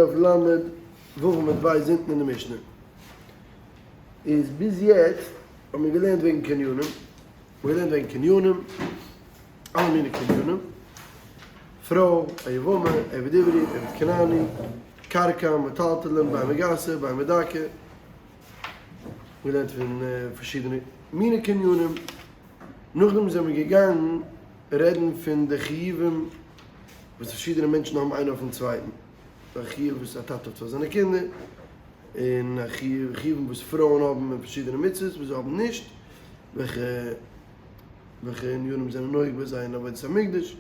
דף ל"ו עמוד ב' אונטן אין די משנה איז ביז יעצט האבן מיר געלערנט וועגן קנינים, מיר געלערנט וועגן קנינים, אלע מיני קנינים, פרוי, א יבמה, עבד עברי, עבד כנעני, קרקע, מטלטלין, בהמה גסה, בהמה דקה, מיר געלערנט פון פארשידענע מיני קנינים, נאכדעם זענען מיר געגאנגען רעדן פון די חיובים וואס פארשידענע מענטשן האבן איינער אויפן צווייטן, א חיוב וואס א טאטע האט פאר זיינע קינדער, און א חיובים וואס פרויען האבן און פארשידענע מצוות וואס זיי האבן נישט, וועלכע וועלכע ענינים זענען נוהג ביי זיי אין עבודת המקדש.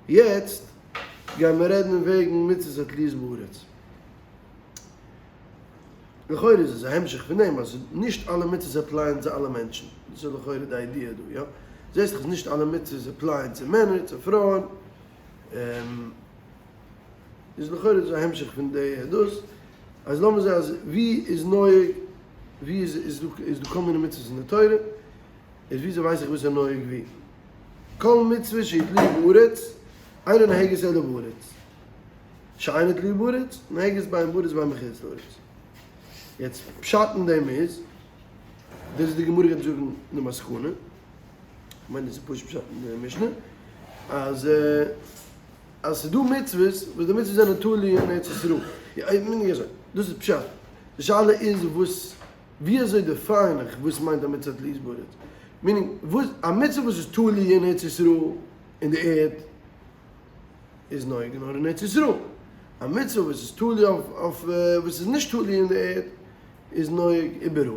יעצט גייען מיר רעדן וועגן מצוות התלויות בארץ. לכאורה איז עס א המשך פון דעם אז נישט אלע מצוות apply ען צו אלע מענטשן, דאס איז לכאורה די idea דא, יא? זעסט דאך אז נישט אלע מצוות apply ען צו מענער, צו פרויען, איז לכאורה דאס א המשך פון די דאס, אז לאמיר זען אז ווי איז נוהג, ווי איז איז דא איז דא כל מיני מצוות אין די תורה, איז וויאזוי ווייס איך וואס איז נוהג ווי? כל מצוה שהיא תלויה בארץ, אינה נוהגת אלא בארץ. שאינה תלויה בארץ, נוהגת בין בארץ ובין בחוץ לארץ. יעצט פשט אין דעם איז, דאס איז די גמרא גייט זאגן די מסקנא, כ'מיין דאס איז פשוט פשט אין די משנה, אז אז ס'איז דא מצוות וואס די מצוות זענען תלוי אין ארץ ישראל. דאס איז פשט. די שאלה איז וואס, ווי אזוי define איך וואס מיינט א מצוה תלויות בארץ? meaning, וואס, א מצוה וואס איז תלוי אין ארץ ישראל, אין די ערד, איז נוהג נאר אין ארץ ישראל. א מצוה וואס איז תלוי אויף וואס איז נישט תלוי אין די ערד איז נוהג איבעראל.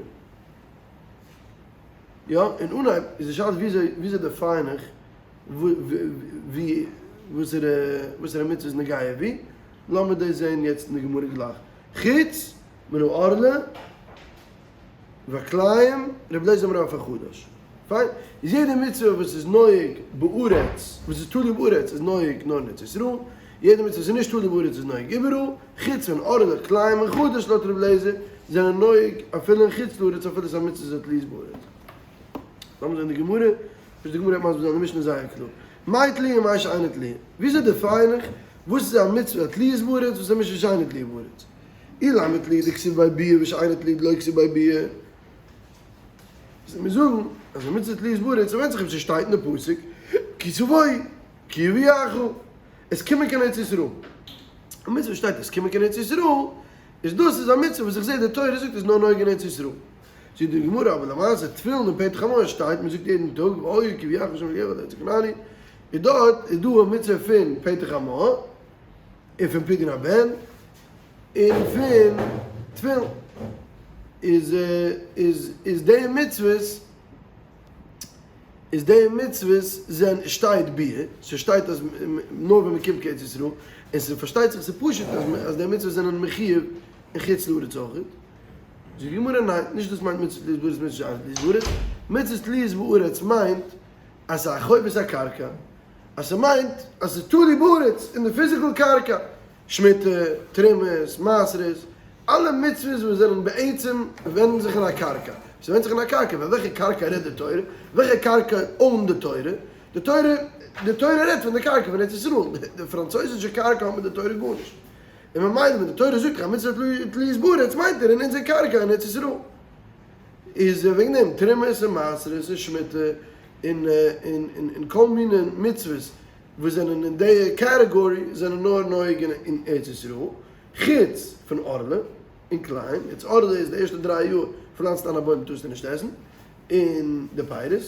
יא, אין אנהייב איז די שאלה וויאזוי וויאזוי define איך ווי וואסערע וואסערע מצוה איז נוגע ווי. לאמיר דאס זען יעצט אין די גמרא גלייך. חוץ מן הערלה. והכלאים, רבי אליעזר אומר אף החדש. פיין. איז יעדע מצוה וואס איז נוהג בארץ, וואס איז תלוי בארץ איז נוהג נאר אין ארץ ישראל, יעדע מצוה וואס איז נישט תלוי בארץ איז נוהג איבעראל, חוץ פון ערלה, כלאים און חדש לויט רבי אליעזר זענען נוהג אפילו אין חוץ לארץ אפילו עס איז א מצוה וואס איז תלוי בארץ. לאמיר זען די גמרא, וואס די גמרא וועט מסביר זיין די משנה זייער קלאר. מאי תלויה ומאי שאינה תלויה. וויאזוי define איך וואס איז א מצוה התלויה בארץ וואס איז א מצוה שאינה תלויה בארץ? אילימא תלויה דכתיב ביה ביאה ושאינה תלויה דלא כתיב ביה ביאה. זאל מיר זאגן אז א מצוה תלויה בארץ ס'ווענדט זיך אויב ס'שטייט אין די פסוק כי תבואו כי יביאך עס קומען קיין ארץ ישראל. א מצוה וואס שטייט עס קומען קיין ארץ ישראל איז דאס איז א מצוה וואס איך זעה די תורה זאגט איז נאר נוהג אין ארץ ישראל. זאגט די גמרא אבער למעשה תפילין און פתח חמור שטייט מען זאגט יעדן טאג והיה כי יביאך ה' אלקיך אל ארץ הכנעני איז דארט איז דא א מצוה פון פטר חמור און פון פדיון הבן און פון תפילין איז איז איז די מצוות איז די מצוות זענען שטייט ביאה ס'שטייט אז נאר ווען מ'קומט קיין ארץ ישראל און ס'פארשטייט זיך ס'פשוט אז אז די מצוות זענען מחיוב אין חוץ לארץ אויכעט זאגט די גמרא ניין נישט דאס מיינט מצוות תלויות בארץ מצוות שאינן תלויות בארץ מצוות תלויות בארץ מיינט אז ס'איז א חובת הקרקע אז ס'מיינט אז ס'איז תלוי בארץ אין די physical קרקע שמיטה, תרומות, מעשרות, אלע מצוות וואס זענען בעצם ווענדן זיך אין א קרקע. ס'ווענדט זיך אין א קרקע, ווען וועלכע קרקע רעדט די תורה? וועלכע קרקע own ט די תורה? די תורה, די תורה רעדט פון די קרקע פון ארץ ישראל, די פראנצויזישע קרקע האט מיט די תורה גארנישט. און ממילא ווען די תורה זאגט א מצוה תלויות בארץ מיינט ער אין אונזער קרקע אין ארץ ישראל. איז וועגן דעם תרומות און מעשרות און שמיטה און און און כל מיני מצוות וואס זענען אין די category זענען נאר נוהג אין ארץ ישראל, חוץ פון ערלה און כלאים, יעצט ערלה איז די ערשטע דריי יאר פלאנצט איין א בוים טארסטו נישט עסן, און די פירות,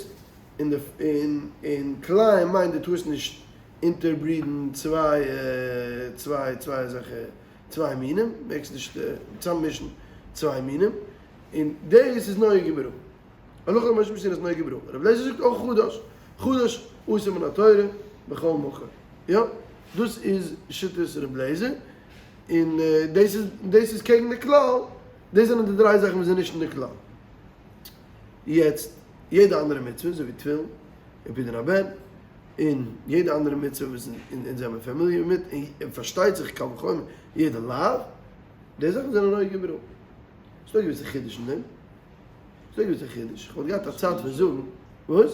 און די און און כלאים מיינט דו טארסט נישט interbreed ן צוויי צוויי צוויי אזעלכע צוויי מינים, מעגסט נישט צוזאממישן צוויי מינים, און דאס איז נוהג איבעראל. הלכה למשה מסיני איז נוהג איבעראל. רבי אליעזר זאגט אויך חדש, חדש אסור מן התורה בכל מקום. יא, דאס איז שיטת רבי אליעזר, און דאס איז דאס איז קעגן די כלל, דאס זענען די דריי זאכן וואס זענען נישט אין די כלל. יעצט, יעדע אנדערע מצוה, אזוי ווי תפילין, און פדיון הבן, און יעדע אנדערע מצוה וואס אונז זעמיר familiar מיט, און פארשטייט זיך קל וחומר יעדע לאו, די זאכן זענען נוהג איבעראל. ס'דא א געוויסע חידוש אין דעם. ס'דא א געוויסע חידוש. כ'וואלט געהאט א צד פון זאגן, וואס?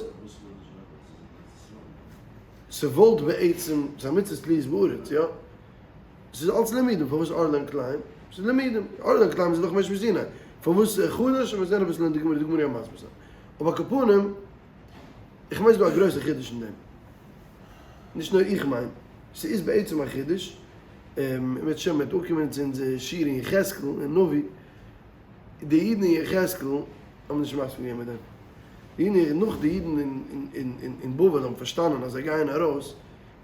ס'וואלט בעצם, ס'איז א מצוות תלויות בארץ, יא? ס'איז אלץ לימודים, פארוואס ערלה און כלאים? ס'איז לימודים, ערלה און כלאים איז דאך משה מסיני, פארוואס חדש? מיר זעהן אביסל אין די גמרא, די גמרא יא מסביר זיין, אבער על כל פנים, איך מיין ס'איז דא א גרויסע חידוש אין דעם, נישט נאר איך מיין, ס'איז בעצם א חידוש, אם ירצה השם מ'וועט אנקומען צו אונזער שיעור אין יחזקאל אין נביא, די אידן אין יחזקאל האבן נישט מסכים געווען מיט דעם, די אידן נאך די אידן אין בבל האבן פארשטאנען אז זיי גייען ארויס,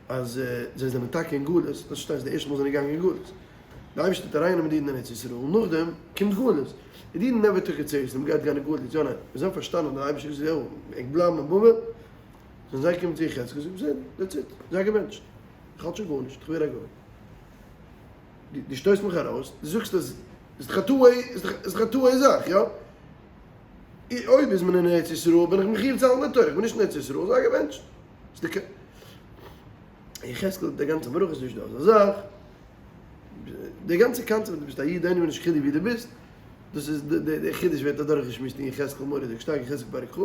אז זיי זענען טאקע אין גלות, דאס שטייט אז די ערשטע מאל זענען געגאנגען אין גלות, די אייבערשטער האט אריינגענומען די אידן אין ארץ ישראל, און נאכדעם קומט גלות, די אידן never took it seriously, מען גייט גיין אין גלות, יא ניין, זיי האבן פארשטאנען אז די אייבערשטער איז יא, ענק בלייבן אין בבל, זענען זיי געקומען צו יחזקאל, זאגט בסדר, that's it, זיי געבענטשט, איך האלט שוין גארנישט, איך ווער א גוי, דו שטויסט מיך ארויס, דו זאגסט אז, איז דאך א two way, איז דאך א two way זאך, יא? אויב איז מען אין ארץ ישראל בין איך מחיוב צו האלטן די תורה, איך בין נישט אין ארץ ישראל, זיי געבענטשט. יחזקאל די גאנצע ברכה איז נישט דא אזא זאך, די גאנצע קאנצעפט דו ביסט א איד anyway נישט חילוק ווי דו ביסט, דאס איז די חידוש ווערט אדורך געשמועסט אין יחזקאל מורא'דיג שטארק יחזקאל פרק כ',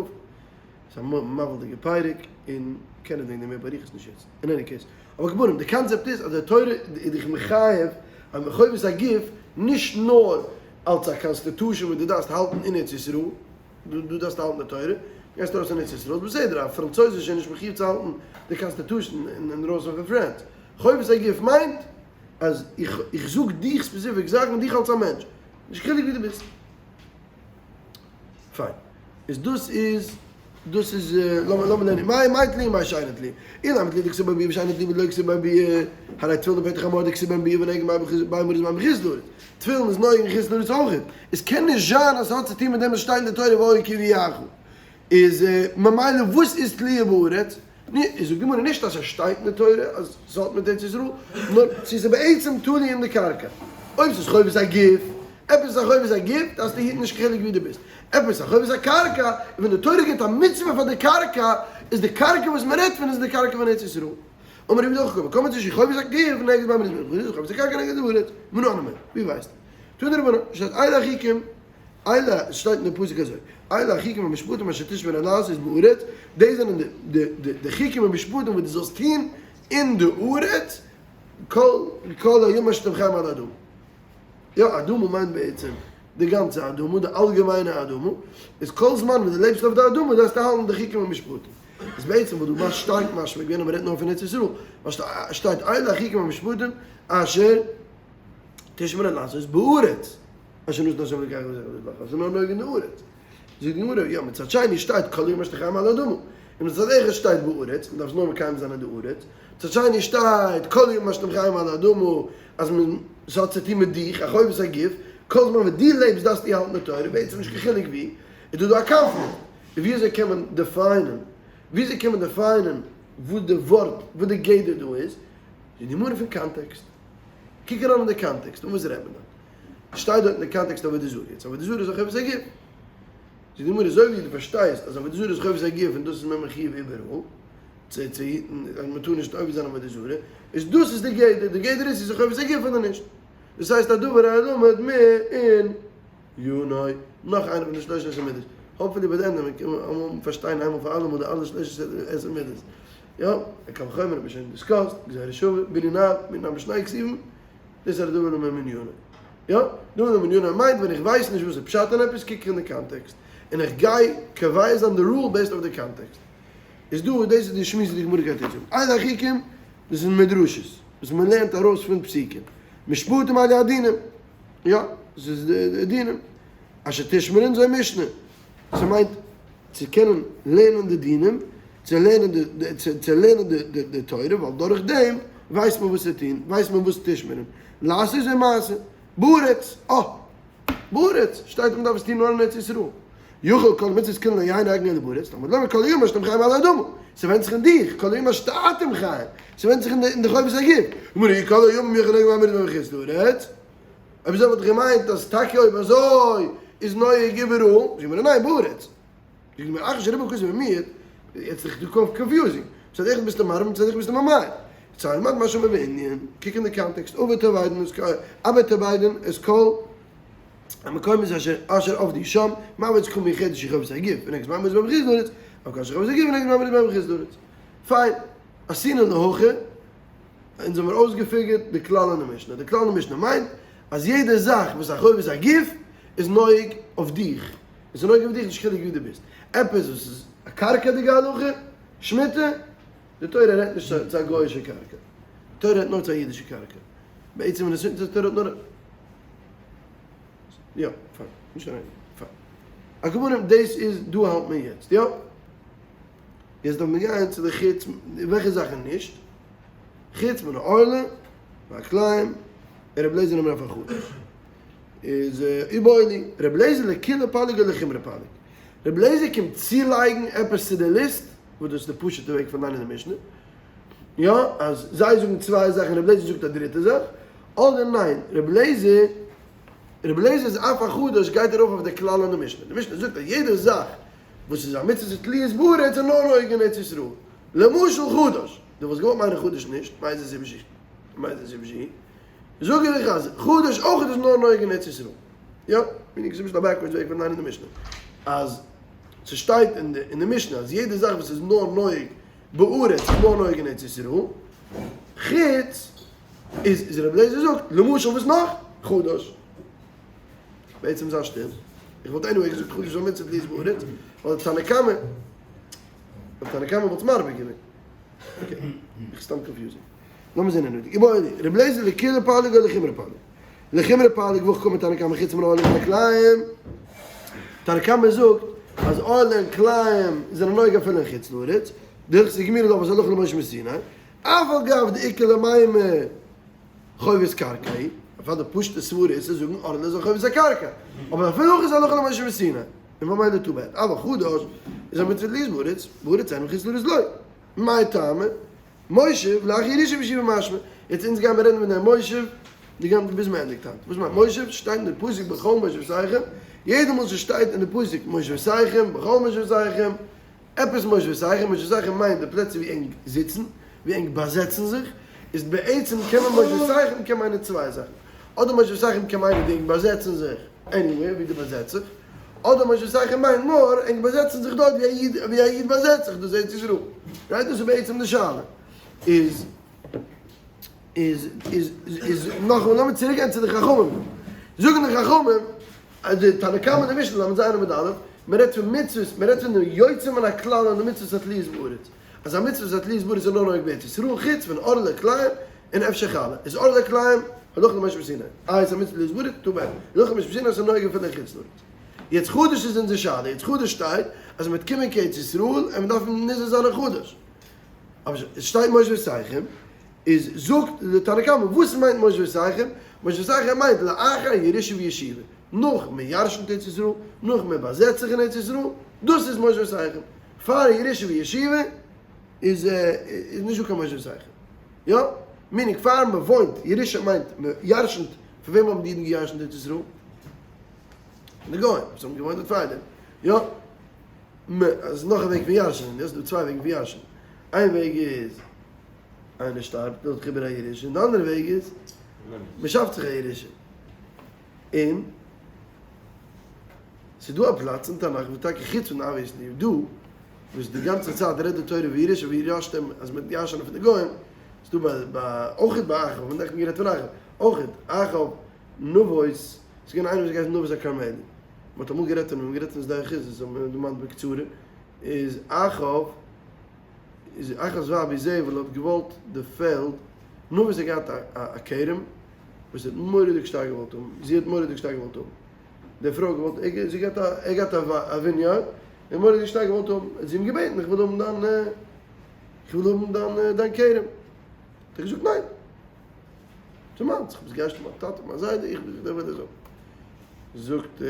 ס'איז א מבהיל'דיגע פרק און קענען וועגן דעם מער באריכות נישט יעצט, אין any case, אבער כמובן די קאנצעפט איז אז די תורה איז דיך מחייב אז מחובת הגוף נישט נאר אלס א constitution וואס דו דארפסט האלטן אין ארץ ישראל, דו דארפסט האלטן די תורה, גייסט ארויס אין ארץ ישראל, בסדר, א פראנצויזישער איז נישט מחיוב צו האלטן די constitution אינדרויסן פון France. חובת הגוף מיינט אז איך איך זאג דיך specific זאכן, דיך אלס א מענטש, נישט חילוק ווי דו ביסט. פיין. איז דאס איז דאס איז לאמיר לאמיר לערנען מאי מאי תלויה מאי שאינה תלויה. אילימא תלויה דכתיב בה ביאה ושאינה תלויה דלא כתיב בה ביאה, הרי תפילין בפתח חמור דכתיב בהן ביאה ונוהגין בין בארץ ובין בחוץ לארץ. תפילין איז נוהג אין חוץ לארץ אויך. עס קען נישט זיין אז ס'האט צו טון מיט דעם וואס שטייט אין די תורה והיה כי יביאך. איז ממילא וואס איז תלויה בארץ? איז זאגט די גמרא נישט אז עס שטייט אין די תורה אז ס'האט מיט ארץ ישראל, נאר צו ס'איז בעצם תלוי אין די קרקע. אויב ס'איז חובת הגוף, עפעס איז א חובת הגוף, דארפסטו היטן נישט קיין חילוק ווי דו ביסט. עפעס איז א חובת הקרקע, און ווען די תורה גיבט א מצוה פאר די קרקע, איז די קרקע וואס מ'רעדט פון איז די קרקע פון ארץ ישראל. אמר רבי יוחנן, כל מצוה שהיא חובת הגוף נוהגת בין בארץ ובין חובת הקרקע נוהגת בארץ. מנא הני מילי? ווי ווייסטו? תנו רבנן, שטייט אלה החוקים, אלה, עס שטייט אין די פסוק אזוי, אלה החוקים והמשפטים אשר תשמרון לעשות בארץ, דאס זענען די די חוקים און משפטים וואס דו זאלסט טון אין די ארץ, כל כל הימים אשר אתם חיים על האדמה. יא, אדמה מיינט בעצם די גאנצע אדמה, די אלגעמיינע אדמה, איז כל זמן וואס דו לעבסט אויף די אדמה דארפסטו האלטן די חוקים און משפטים. איז בעצם וואס דו מאכסט שטארק משמע געווען אז מען רעדט נאר פון ארץ ישראל, ווייל שטייט אלה החוקים והמשפטים אשר תשמרון לעשות בארץ. אשר נתן השם אלקיך בך לך, אז ס'איז נאר נוהג אין די ארץ. זאגט די גמרא, יא, מצד שני שטייט כל הימים אשר אתם חיים על האדמה, און מצד אחד שטייט בארץ, מ'דארף עס נאר מקיים זיין אין די ארץ, מצד שני שטייט כל הימים אשר אתם חיים על האדמה, אז מען, ס'האט צו טון מיט דיך, א חובת הגוף, כל זמן וואס דו לעבסט דארפסטו האלטן די תורה, בעצם נישט קיין חילוק ווי, איז דא דא א קאנפליקט, און ווי אזוי קען מען define ען, ווי אזוי קען מען define ען וואס די ווארט, וואס די גדר דא איז, זאגט די גמרא פון קאנטעקסט, קוק אריין אין די קאנטעקסט, און וואס רעדט מען דארט? שטייט דארט אין די קאנטעקסט עבודה זרה, יעצט עבודה זרה איז א חובת הגוף, זאגט די גמרא אזוי ווי דו פארשטייסט אז עבודה זרה איז חובת הגוף און דאס איז מען מחיוב איבעראל צו צו היטן אז מען טאר נישט עובר זיין עבודה זרה, איז דאס איז די גדר, די גדר איז צו ס'איז חובת הגוף אדער נישט, דאס הייסט א דבר הלמד מענינו, נאך איינע פון די שלוש עשרה מידות, hopefully ביי די ענדע וועט מען פארשטיין איינמאל פאר אלעמאל די אלע שלוש עשרה מידות, יא, קל וחומר האט מען שוין discussed, גזירה שווה, בנין אב, בנין אב בשני כתובים. דאס איז א דבר למענינו. יא, דבר למענינו מיינט ווען איך ווייס נישט וואס איז פשט אין עפעס קוק איך אין די קאנטעקסט, און איך גיי קובע זיין די rule based אויף די קאנטעקסט. איז דא, דאס איז די שמועס וואס די גמרא גייט יעצט זאגן. אלה החוקים, דאס איז מדרשות, וואס מען לערנט ארויס פון פסוקים. משפטים אלו הדינים. יא, דאס איז די דינים. אשר תשמרון זו משנה. ס'מיינט צו קענען לערנען די דינים, צו לערנען די צו לערנען די די תורה, ווייל דורך דעם ווייסט מען וואס צו טון, ווייסט מען וואס תשמרון, לעשות זו מעשה, בארץ, אה! בארץ! שטייט אז מ'דארף עס טון נאר אין ארץ ישראל. יכול כל מצוות כולן לא יהיו נוהגין אלא בארץ, תלמוד לומר כל הימים אשר אתם חיים על האדמה, ס'ווענדט זיך אין דיך, כל הימים אשר אתם חיים, ס'ווענדט זיך אין די חובת הגוף, גמרא אי כל הימים יכול נוהגין בין בארץ ובין בחוץ לארץ. אויב אזוי וואלט איך געמיינט אז טאקע אויב אזוי איז נוהג איבעראל, זאגט מיר ניין בארץ. זאגט מיר אחר שריבה כתוב ומיעט, יעצט איז דא confusing, מצד אחד ביסטו מרבה מצד אחד ביסטו ממעט, יצא אלמד מה שאומר בענין, קוק אין די קאנטעקסט, עבד תאבדון את כל המקומות אשר עבדו שם, מה עבד זכור מיוחדת שהיא חובת הגוף, ונגד מה מזמן בחוץ לארץ, אבל כאשר חובת הגוף ונגד מה מזמן בחוץ לארץ. פיין, עשינו להכי. אונז האמיר אויסגעפיגערט די כלל אין די משנה, די כלל אין די משנה מיינט אז יעדע זאך וואס א חובת הגוף איז נוהג אויף דיך, עס איז נוהג אויף דיך נישט חילוק ווי דו ביסט, עפעס וואס איז א קרקע'דיגע הלכה, שמיטה, די תורה רעדט נישט צו א גוי'אישע קרקע, די תורה רעדט נאר צו א אידישע קרקע, בעצם ווען עס די תורה רעדט נאר יא, פיין, נישט אריין, פיין. על כל פנים דאס איז דא האלט מען יעצט, יא? יעצט דארף מען גיין צו די חוץ, וועלכע זאכן נישט? חוץ מן העורלה והכלאים און רבי אליעזר אומר אף החדש. איז איבעיא להו, רבי אליעזר לקולא פליג או לחומרא פליג? רבי אליעזר קומט צולייגן עפעס צו די ליסט, וואס דאס איז די פשוט'ע וועג פון ליינען די משנה, יא, אז זיי זאגן צוויי זאכן רבי אליעזר זאגט א דריטע זאך, אדער ניין, רבי אליעזר, רבי אליעזר'ס אף החדש גייט ארויף אויף די כלל אין די משנה, די משנה זאגט אז יעדע זאך וואס איז א מצוה תלויות בארץ איז נאר נוהג אין ארץ ישראל, למשל חדש, דו וואלסט געוואלט מיינען חדש נישט, מאיזה סיבה שהיא, מאיזה סיבה שהיא, זאג איך אז חדש אויך איז נאר נוהג אין ארץ ישראל. יא, meaning ס'איז נישט א backwards וועג פון ליינען די משנה. אז ס'שטייט אין די אין די משנה אז יעדע זאך וואס איז נאר נוהג בארץ איז נאר נוהג אין ארץ ישראל, חוץ איז איז רבי אליעזר זאגט, למשל וואס נאך? חדש. בעצם זיי שטיל. איך וואלט anyway געזאגט חדש איז א מצוה תלויות בארץ, ווייל די תנא קמא, די תנא קמא וואלט עס מרבה געווען. okay, איך סתם confusing. לאמיר זען אינעווייניג. איבעיא להו, רבי אליעזר לקולא פליג או לחומרא פליג? לחומרא פליג והכי קאמר תנא קמא חוץ מן העורלה ומן הכלאים. תנא קמא זאגט אז עורלה און כלאים זענען נוהג אפילו אין חוץ לארץ. דהלכתא גמירי לה וואס הלכה למשה מסיני. אף על גב דאיכא למימר חובת קרקע היא. פאר די פשוטע סברה איז צו זאגן עורלה איז א חובת הקרקע. אבער אפילו הכי איז הלכה למשה מסיני. און ממילא too bad. אבל חדש איז א מצוה תלויות בארץ, בארץ אין ובחוץ לארץ לא. מאי טעמא? מושב לאחר ירושה וישיבה משמע, יעצט אונז גיימער רעדן פון דעם מושב די גאנצע ביז מען ענדיגט היינט, וואס מיינט מושב? שטייט אין די פסוק בכל מושבותיכם, יעדע מאל ס'שטייט אין די פסוק מושבותיכם, בכל מושבותיכם, עפעס מושבותיכם, מושבותיכם מיינט די פלעצער ווי ענק זיצן, ווי ענק באזעצן זיך, איז בעצם קען מען מושבותיכם קען מיינען צוויי זאכן, אדער מושבותיכם קען מיינען ווי ענק באזעצן זיך, anywhere ווי דו באזעצט זיך, אדער מושבותיכם מיינט נאר ענק באזעצן זיך דארט ווי א איד ווי א איד באזעצט זיך, דאס ארץ ישראל. right? דאס איז בעצם די שאלה. איז איז איז איז נאכאמאל לאמיר צוריק גיין צו די חכמים. זאגן די חכמים אז די תנא קמא אין די משנה ל"ז עמוד א', מען רעדט פון מצוות, מען רעדט פון די יוצא מן הכלל אין די מצוות התלויות בארץ. אז א מצוות התלויות בארץ איז נאר נוהג בארץ ישראל חוץ פון עורלה כלאים און אפשר חלה. איז עורלה כלאים הלכה למשה מסיני. איי איז א מצוה תלויות בארץ? too bad. הלכה למשה מסיני איז נוהג אפילו אין חוץ לארץ. יעצט חדש איז אונזער שאלה, יעצט חדש שטייט אז מ'וועט קומען קיין ארץ ישראל און מ'דארף נזהר זיין אין חדש. אבער עס שטייט מושבותיכם, איז זאגט די תנא קמא וואס מיינט מושבותיכם? מושבותיכם מיינט לאחר ירושה וישיבה, נאך מען ירשנ'ט ארץ ישראל, נאך מען באזעצט זיך אין ארץ ישראל, דאס איז מושבותיכם. פאר ירושה וישיבה איז איז נישט דא קיין מושבותיכם. יא? meaning פאר מען וואוינט, ירושה מיינט מען ירשנ'ט, פון וועם האבן די אידן געירשנט ארץ ישראל? די גוים וואס האבן געוואוינט דארט פארדעם, יא? מ אז נאך א וועג פון ירש'נען, יא? ס'דא צוויי וועגן פון ירש'נען, איין וועג איז איינער שטארבט לאזט זיך איבער א ירושה, און די אנדערע וועג איז מען שאפט זיך א ירושה, און ס'איז דא א פלאץ אין תנך וואס טאקע חוץ פון obviously דא, וואס די גאנצע צייט רעדט די תורה וירושה וירשתם אז מ'וועט ירש'נען פון די גוים, ס'איז דא ביי ביי אויכעט ביי אחאב, מ'האט נעכטן גערעדט פון אחאב, אויכעט אחאב נבות, ס'איז געווען איינער וואס האט געהייסן נבות הכרמלי, מ'האט אמאל גערעדט פון אים, מ'האט גערעדט פון שדה אחוז, דאס האט מען דערמאנט בקצרה, איז אחאב, איז אחאב'ס ווייב איזבל האט געוואלט די פעלד, נבות האט געהאט א כרם וואס ער האט מורא'דיג שטארק געוואלט האבן, זי האט מורא'דיג שטארק געוואלט האבן, די פרוי האט געוואלט, זי האט געהאט א, ער האט געהאט א vineyard, און מורא'דיג שטארק געוואלט האבן, האט זי אים געבעטן איך וויל האבן דיין, איך וויל האבן דיין דיין כרם, האט ער געזאגט ניין. ס'איז מיינס, איך האב עס געירשט פון מיין טאטע, מיין זיידע, איך בין דער וועלכער זאגט. זאגט,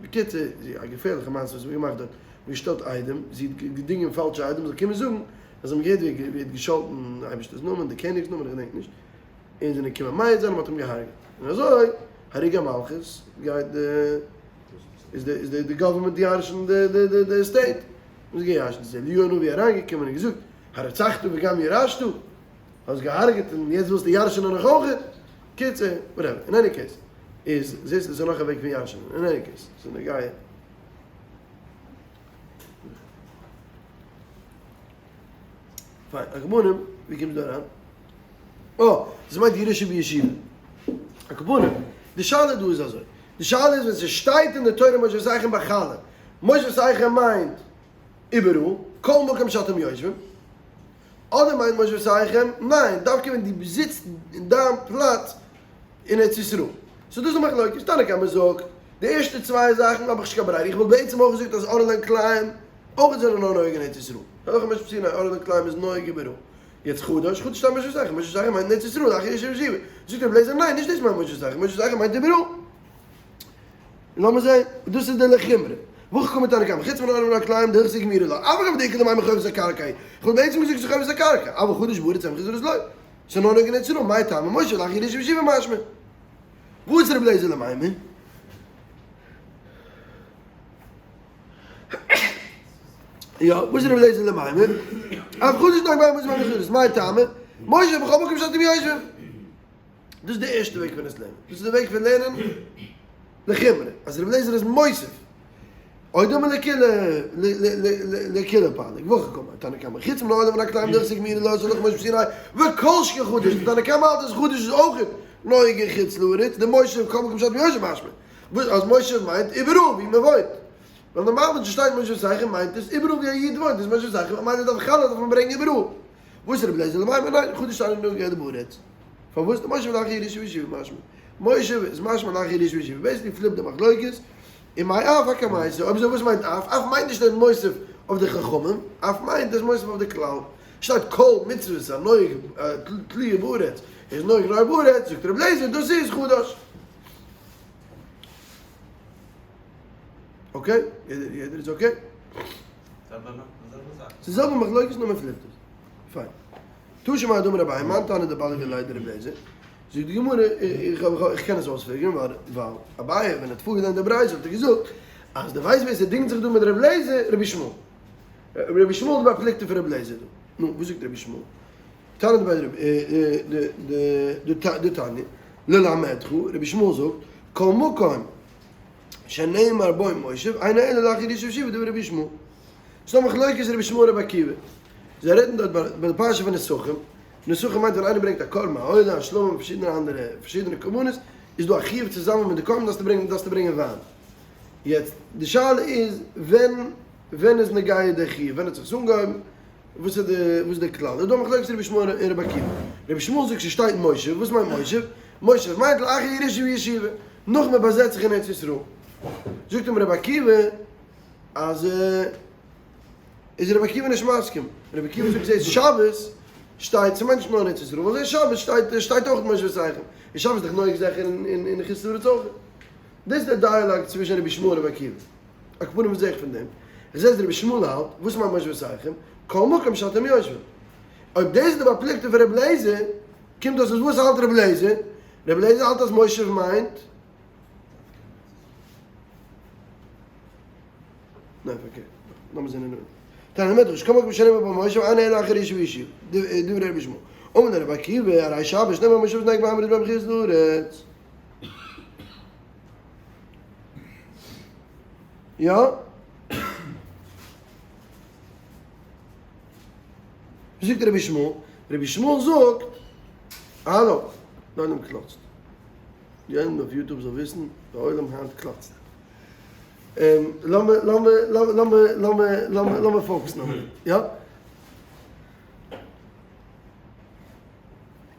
בקיצור, זי, א געפערליכע מעשה וואס מ'האט געמאכט דארט, מ'האט געשטעלט עדים, זי האט געדינגען פאלשע עדים זאל קומען זאגן אז זיי האבן געהערט ווי ער האט געשאלטן אייבערשטער'ס נאמען, די קעניג'ס נאמען, איך געדענק נישט, און זענען געקומען מעיד זיין און מ'האט אים געהארגעט. און אזוי, הרוג המלכות, גייט די, איז די, איז די government ירש'ן די, די, די, די estate. מ'איז געירש'נט, איז אליהו הנביא אריינגעקומען און געזאגט, הרצחת וגם ירשת? האסט געהארגעט און יעצט ווילסטו ירש'נען נאך אויכעט? קיצור, whatever, in any case, איז זעסט עס איז נאך א וועג פון ירש'נען, in any case, ס'איז נוגע. פיין, על כל פנים, ווי קומסטו דא אריין? אה, דאס מיינט ירושה וישיבה. על כל פנים, די שאלה דא איז אזוי, די שאלה איז ווען ס'שטייט אין די תורה מושבותיכם בחלה, מושבותיכם מיינט איבעראל, כל מקום שאתם יושבים, אדער מיינט מושבותיכם, ניין, דווקא ווען דו זיצט אין דיין פלאץ אין ארץ ישראל. סאו דאס איז די מחלוקת, תנא קמא זאגט, די ערשטע צוויי זאכן האב איך נישט קיין ברירה, איך וואלט בעצם אויך געזאגט אז ערלה און כלאים אויך זענען נאר נוהג אין ארץ ישראל, הלכה למשה מסיני, ערלה און כלאים איז נוהג איבעראל. יעצט חדש, חדש שטייט מושבותיכם, מושבותיכם מיינט אין ארץ ישראל, לאחר ירושה וישיבה. זאגט רבי אליעזר ניין, נישט דאס מיינט מושבותיכם, מושבותיכם מיינט איבעראל. לאמיר זעהן, דאס איז די לחומרא. והכי קאמר תנא קמא, חוץ מן הערלה ומן הכלאים דהלכתא גמירי לה, אף על גב דאיכא למימר חובת הקרקע היא, כ'וואלט בעצם געזאגט ס'איז חובת הקרקע, אבל חדש בארץ אין בחוץ לארץ לא. ס'איז נאר נוגע אין ארץ ישראל, מאי טעמא מושב לאחר ירושה וישיבה משמע. וואס איז רבי אליעזר למימר? יא, וואס איז רבי אליעזר למימר? אף חדש נוהג בהן מוזמן בחוץ לארץ, מאי טעמא? מושב בכל מקום שאתם יושבים. דאס איז די ערשטע וועג פון עס לערנען. דאס איז די וועג פון לערנען לחומרא, אז רבי אליעזר איז מוסיף. או דילמא לקולא לקולא פליג, והכי קאמר תנא קמא, חוץ מן הערלה ומן הכלאים דהלכתא גמירי לה איז הלכה למשה מסיני, וכל שכן חדש, די תנא קמא האלט אז חדש איז אויך נוהג אין חוץ לארץ, דמושב כל מקום שאתם יושבים משמע, וואס אז מושב מיינט איבעראל ווי מען וואוינט, ווייל נארמאל ווען ס'שטייט מושבותיכם מיינט עס איבעראל ווי א איד וואוינט איז מושבותיכם, ממילא דארף חלה דארף מען ברענגען איבעראל. וואס רבי אליעזר למימר ניין, חדש אינו נוהג אלא בארץ. פארוואס דמושב לאחר ירושה וישיבה משמע? מושב איז משמע לאחר ירושה וישיבה. basically flip די מחלוקת, און מאי אף הקמייתא, אויב אזוי וואס מיינט אף? אף מיינט נישט ער איז מוסיף אויף די חכמים, אף מיינט ער איז מוסיף אויף די כלל. שטייט כל מצוות הנוהג תלויה בארץ איז נוהג נאר בארץ, זאגט רבי אליעזר דאס איז חדש. okay? יעדער איז okay? ס'איז זעלבע מחלוקת נאר מען flip ט עס. פיין. תא שמע דאמר אביי מאן תנא דפליגי עליה דרבי אליעזר, זאגט די גמרא, איך קען עס אויספיגערן ווייל אביי ווען ער האט פארגעלערנט די ברייתא האט ער געזאגט אז דו ווייסט ווער ס'דינגט זיך דא מיט רבי אליעזר? רבי ישמעאל. רבי ישמעאל איז די בר פלוגתא פון רבי אליעזר דא. נו, וואס זאגט רבי ישמעאל? תנא דבי רבי דתניא, ללמדך, רבי ישמעאל זאגט, כל מקום שנאמר בו מושב, אינו אלא לאחר ירושה וישיבה דברי רבי ישמעאל. ס'דא מחלוקת רבי ישמעאל רבי עקיבא. זיי רעדן דארט ביי די פרשה פון נסכים, נסכים מיינט ווען איינער ברענגט א קרבן, א עולה, א שלמים, פארשידענע אנדערע, פארשידענע קרבנות, איז דא א חיוב צוזאמען מיט די קרבן דארפסטו ברענגען דארפסטו ברענגען וויין. יעצט די שאלה איז ווען ווען איז נוגע די חיוב, ווען האט זיך עס אנגעהויבן, וואס איז די וואס איז די כלל? איז דא א מחלוקת רבי ישמעאל און רבי עקיבא. רבי ישמעאל זאגט ס'שטייט מושב, וואס מיינט מושב? מושב מיינט לאחר ירושה וישיבה, נאך מען באזעצט זיך אין ארץ ישראל. זאגט אים רבי עקיבא אז איז רבי עקיבא נישט מסכים. רבי עקיבא זאגט זעהסט שבת שטייט ס'מיינט נישט נאר אין ארץ ישראל, ווייל זעהסט שבת שטייט שטייט אויך מושבותיכם. און שבת איז דאך נוהג זיכער אין חוץ לארץ אויך. דאס איז דער dialogue צווישן רבי ישמעאל און רבי עקיבא. על כל פנים וואס זעה איך פון דעם? איך זעה אז רבי ישמעאל האלט, וואס מיינט מושבותיכם? כל מקום שאתם יושבים. אויב דאס איז די בר פלוגתא פון רבי אליעזר, קומט אויס אז וואס האלט רבי אליעזר? רבי אליעזר האלט אז מושב מיינט. ניין פארקערט. לאמיר זען אין תנא מדרש, כל מקום שנאמר בו מושב אינו אלא לאחר ירושה וישיבה. דברי רבי ישמעאל. אמר ליה רבי עקיבא, הרי שבת שנאמר מושב נוהג בעם הארץ בחוץ לארץ. יא? וואס זאגט רבי ישמעאל? רבי ישמעאל זאגט, האלא, די עולם קלאצט. די עולם אויף YouTube זאל וויסן, די עולם היינט קלאצט. לאמיר, לאמיר, לאמיר, לאמיר, לאמיר, לאמיר focus ן א מינוט, יא?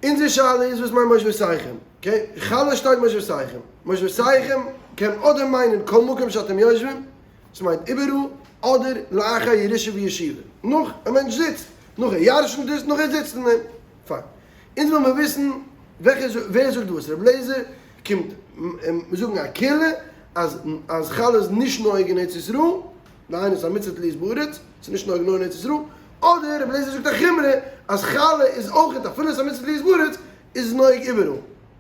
אונזער שאלה איז וואס מיינט מושבותיכם? okay, חלה שטייט מושבותיכם. מושבותיכם קען אדער מיינען כל מקום שאתם יושבים, עס מיינט איבעראל, אדער לאחר ירושה וישיבה, נאך א מענטש זיצט, נאך ער ירשנ'ט עס, נאך ער זיצט אין דעם. פיין. אונז וויל מיר וויסן וועלכע ווער זאגט וואס. רבי אליעזר קומט זאגן א קולא אז אז חלה איז נישט נוהג אין ארץ ישראל, דהיינו ס'איז א מצוה תלוית בארץ, ס'איז נישט נוהג נאר אין ארץ ישראל, אדער רבי אליעזר זאגט א חומרא אז חלה איז אויך אפילו ס'איז א מצוה תלוית בארץ איז עס נוהג איבעראל.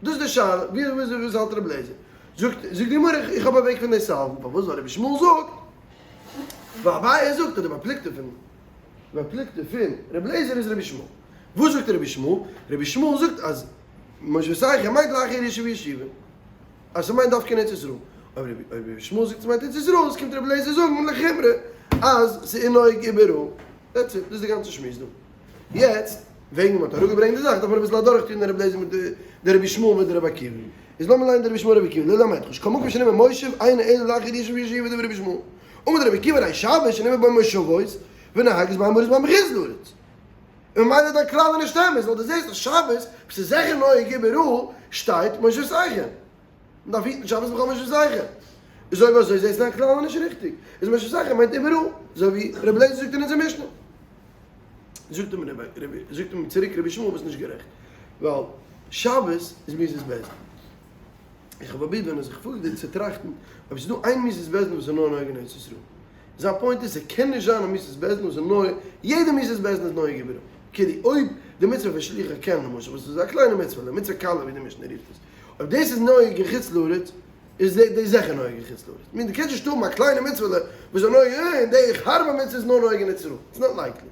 דאס איז די שאלה, ווי וואס האלט רבי אליעזר? זאגט זאגט די גמרא איך האב א וועג פון דאס solve ן, פארוואס ווייל רבי ישמעאל זאגט, ווייל אביי זאגט אז די בר פלוגתא פון בר פלוגתא פון רבי אליעזר איז רבי ישמעאל. וואס זאגט רבי ישמעאל? רבי ישמעאל זאגט אז מושבותיכם מיינט לאחר ירושה וישיבה. אז ס'מיינט דווקא אין ארץ ישראל. אויב רבי ישמעאל זאגט ס'מיינט ארץ ישראל, איז קומט רבי אליעזר זאגן לחומרא אז ס'איז נוהג איבעראל. That's it, דאס איז די גאנצע שמועס דא. יעצט. וועגן מ'האט אראפגעברענגט די זאך דארף מען אביסל אדורכטון די רבי אליעזר מיט די רבי ישמעאל מיט די רבי עקיבא. איז לאמיר ליינען די רבי ישמעאל רבי עקיבא ללמדך שכל מקום שנאמר מושב אינו אלא לאחר ישוב וישיבה דברי רבי ישמעאל. אמר די רבי עקיבא הרי שבת שנאמר בו מושבות ונוהגת בין בארץ ובין בחוץ לארץ. און ממילא איז דיין כלל נישט אמת ווייל דו זעסט אז שבת וואס איז זיכער נוהג איבעראל שטייט מושבותיכם. מען דארף היטן שבת בכל מושבותיכם. איז אויב אזוי זעסטו דיין כלל איז נישט ריכטיג. איז מושבותיכם מיינט איבעראל. אזוי ווי רבי אליעזר זאגט אין אונזער משנה. זאגט אים רבי, זאגט אים צוריק רבי ישמעאל ביסט נישט גערעכט, ווייל שבת איז מיתת בית דין. איך האב פרובירט ווען איך פאר דיר צו טראכטן אויב ס'איז דא איין מיתת בית דין וואס איז נאר נוהג אין ארץ ישראל. זיין point איז ס'קען נישט זיין א מיתת בית דין וואס איז נאר, יעדע מיתת בית דין איז נוהג איבעראל. כאילו אויב די מצוה פון שילוח הקן למשל וואס איז א קליינע מצוה, מצוה קלה ווי די משנה רופט עס, אויב דאס איז נוהג אין חוץ לארץ, איז דאס זיכער נוהג אין חוץ לארץ. מיין דו קענסט נישט האבן א קליינע מצוה'לע וואס איז נוהג אין די הארבע מצוה איז נאר נוהג אין ארץ ישראל. It's not likely.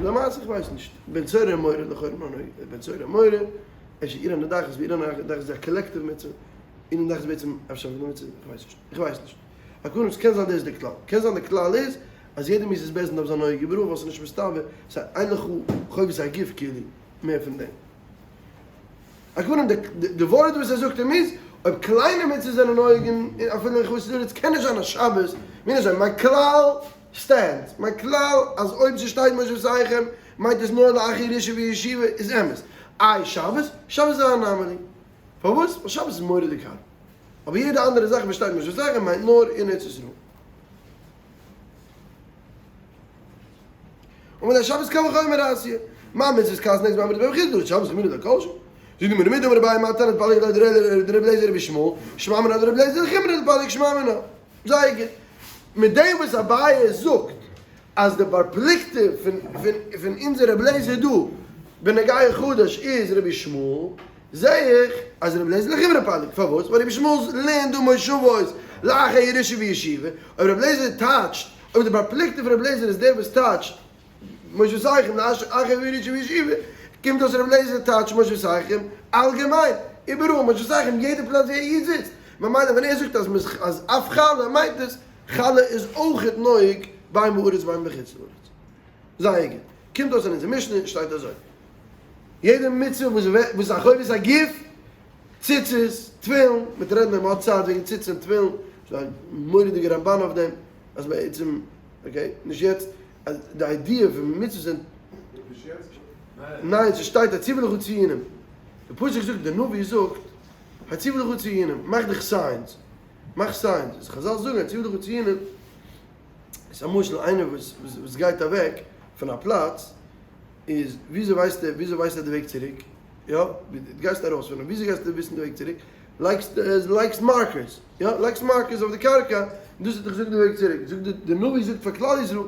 למעשה איך ווייס נישט. בן סורר ומורה לכאורה נאר נוהג בן סורר ומורה. אפשר עיר הנידחת ווי עיר הנידחת איז א collective מצוה. עיר הנידחת איז בעצם אפשר א מצוה. איך ווייס נישט. איך ווייס נישט. על כל פנים ס'קען זיין דאס איז די כלל. קען זיין די כלל איז אז יעדע מיתת בית דין דארף זיין נוהג איבעראל ווייל ס'איז נישט מסתבר. ס'איז אין לך חובת הגוף כאילו מער פון דעם. על כל פנים די ווארט וואס ער זאגט אים איז, אויב קליינע מצוות זענען נוהג אין אפילו אין חוץ לארץ קען נישט זיין אז שבת מוז נישט זיין, מיין כלל stands, מיין כלל אז אויב ס'שטייט מושבותיכם מיינט עס נאר לאחר ירושה וישיבה איז אמת, איי שבת? שבת איז א anomaly, פארוואס? ווייל שבת איז מורא'דיג הארב, אבער יעדע אנדערע זאך וואס שטייט מושבותיכם מיינט נאר אין ארץ ישראל. און מיט א שבת קל וחומר אסיא. מה מצוות קל נגד מה מצוות בחידוש דאס שבת חמירא דקל ש. זאגט די גמרא מדאמר אביי מה תנא דפליג עליה דרבי אליעזר רבי ישמעאל שמע מינה דרבי אליעזר לחומרא דפליג שמע מינה. זייער גוט. מיט דעם וואס אביי זאגט אז די בר פלוגתא פון פון אונזער רבי אליעזר דא בנוגע חדש איז רבי ישמעאל, זעה איך אז רבי אליעזר לחומרא פליג. פארוואס? ווייל רבי ישמעאל לערנט דא מושבות לאחר ירושה וישיבה, אויב רבי אליעזר טייטשט אויב די בר פלוגתא פון רבי אליעזר איז דער וואס טייטשט מושבותיכם לאחר ירושה וישיבה, קומט אויס רבי אליעזר טייטשט מושבותיכם אלגעמיין, איבעראל מושבותיכם יעדע פלאץ ווי א איד זיצט, ממילא ווען ער זאגט אז אף חלה מיינט עס חלה איז אויכעט נוהג בין בארץ בין בחוץ לארץ. זייער גוט. קומט אויס אין אונזער משנה שטייט אזוי. יעדע מצוה וואס איז א חובת הגוף, ציצית, תפילין, מ'וועט רעדן אויב מ'האט צייט וועגן ציצית און תפילין, ס'איז דא א מורא'דיגע רמבן אויף דעם, אז בעצם, okay, נישט יעצט, אז די idea פון מצוות זענען. נישט יעצט? ניין, ס'שטייט הציבה לך ציונים, די פסוק זאגט, די נביא זאגט, הציבה לך ציונים, מאך דיך signs, מאך signs, איז חזל זאגן הציבה לך ציונים, איז א משל איינער וואס וואס גייט אוועק פון א פלאץ, איז וויאזוי ווייסט ער וויאזוי ווייסט ער די וועג צוריק? יא, דו גייסט ארויס פון אים, וויאזוי גייסטו וויסן די וועג צוריק? לייגסט לייגסט markers, יא, לייגסט markers אויף די קרקע, און דאס וועט דיך זאגן די וועג צוריק. זאגט די די נביא זאגט פאר כלל ישראל,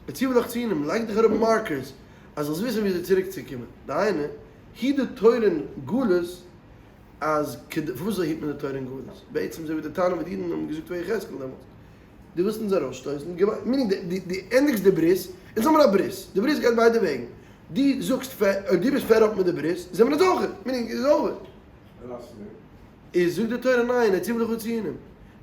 הציבה לך ציונים, לייג דיך אראפ markers, אז זאלסט וויסן וויאזוי צוריק צו קומען. דהיינו, היט די תורה אין גלות, אז כדי, פארוואס אזוי היט מען די תורה אין גלות? בעצם אזוי ווי די טענה וואס די אידן האבן געזאגט פאר יחזקאל דעמאלטס, דו ווילסט אונז ארויסשטויסן, meaning דו ענדיגסט די ברית, אונז האבן א ברית, די ברית גייט ביידע וועגן, דו זאגסט אויב דו ביסט fed up מיט די ברית, זעמיר אונז אויך, meaning איז over. איז זאגט די תורה ניין, הציבה לך ציונים,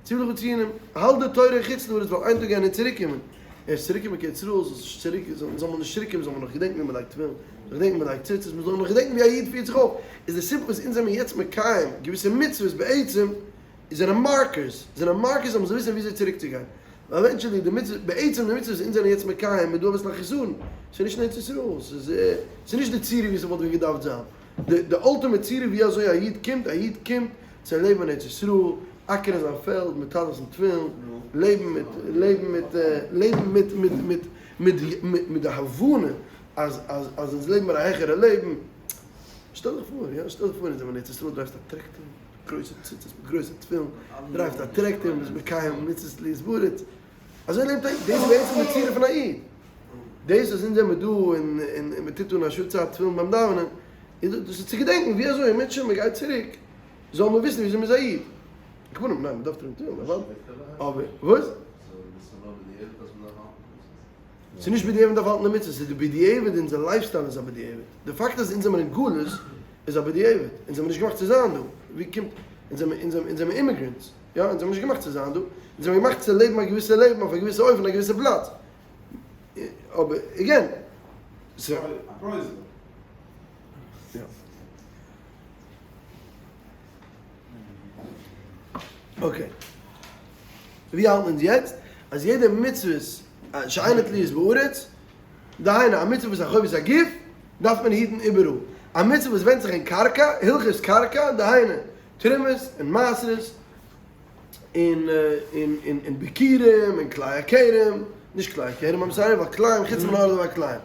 הציבה לך ציונים, האלט די תורה אין חוץ לארץ ווייל איין טאג גייען אונז צוריק קומען, ערשט צוריק קומען קיין ישראל, זאל זיך צוריק, זאל מען נישט צוריק קומען זאל מען נאך געדענקן ווי מען לייגט תפילין, זאל געדענקן ווי מען לייגט ציצית, מען זאל נאך געדענקן ווי א איד פירט זיך אויף, איז די סיבה וואס אונז זעמיר יעצט מקיים געוויסע מצוות בעצם, זענען markers, זענען markers אז מ'זאל וויסן וויאזוי צוריק צו גיין. ווייל eventually די מצוה, בעצם די מצוות וואס אונז זענען יעצט מקיים איז דא אביסל א חיסרון, ס'איז נישט אין ארץ ישראל, ס'איז ס'איז נישט די צורה ווי ס'וואלט ווען געדארפט זיין. די די ultimate צורה ווי אזוי א איד קומט, א איד קומט צו לעבן אין ארץ ישראל, אקערן זיין פעלד מיט טלית און תפילין, לעבן מיט לעבן מיט לעבן מיט מיט מיט מיט מיט די הבנה אז אז אז אונז לעבן מיר א העכערע לעבן. שטעל דיך פאר, יא, שטעל דיך פאר אונז זעמיר אין ארץ ישראל, drive סט א טרעקטאר, גרויסע ציצית מיט גרויסע תפילין, drive ט א טרעקטער און איז מקיים מצוות להיות בארץ, אזוי לעבט א איד, דאס איז בעצם די צורה פון א איד, דאס אז אונז זעמיר דא און און מען טוט אן א שעה צייט תפילין ביים דאווענען, איז דאס איז צו געדענקן ווי אזוי אם ירצה השם מען גייט צוריק, זאל מען וויסן ווי אזוי מען איז א איד, כמובן ניין מען דארף טראגן תפילין, אבער וואס? ס'איז נישט בדיעבד מ'דארף האלטן די מצוות, ס'איז די בדיעבד אונזער lifestyle איז א בדיעבד. די פאקט אז אונז זעמער אין גלות איז א בדיעבד. אונז זעמער נישט געמאכט צו זיין דא. ווי קומט, אונז זעמער, אונז זעמער, אונז זעמער immigrants. יא, אונז זעמער נישט געמאכט צו זיין דא. אונז זעמער געמאכט צו לעבן א געוויסע לעבן אויף א געוויסע אופן, א געוויסע פלאץ. אבער again. יא. okay. ווי האלטן אונז יעצט? אז יעדע מצוות שאינה תלויות בארץ, דהיינו א מצוה וואס איז א חובת הגוף, דארף מען היטן איבעראל. א מצוה וואס ווענדט זיך אין קרקע, הלכות קרקע, דהיינו תרומות און מעשרות, און און און און ביכורים און כלאי הכרם, נישט כלאי הכרם, I'm sorry, ווייל כלאים חוץ מן הערלה והכלאים.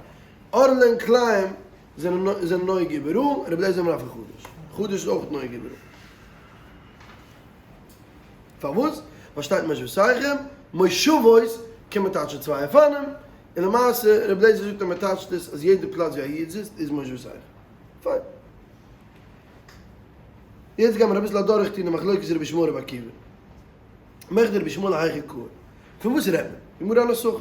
ערלה און כלאים זענען זענען נוהג איבעראל, רבי אליעזר אומר אף חדש. חדש איז אויך נוהג איבעראל. פארוואס? ווייל שטייט מושבותיכם, מושבות קען מען טייטשן צוויי אופנים, און למעשה רבי אליעזר זאגט אז מען טייטשט עס אז יעדע פלאץ ווי א איד זיצט איז מושבותיכם. פיין. יעצט גיימיר אביסל אדורך טון די מחלוקת רבי ישמעאל רבי עקיבא. מכדי רבי ישמעאל היכי קאי. פון וואס רעדט מען? גמרא נסכים.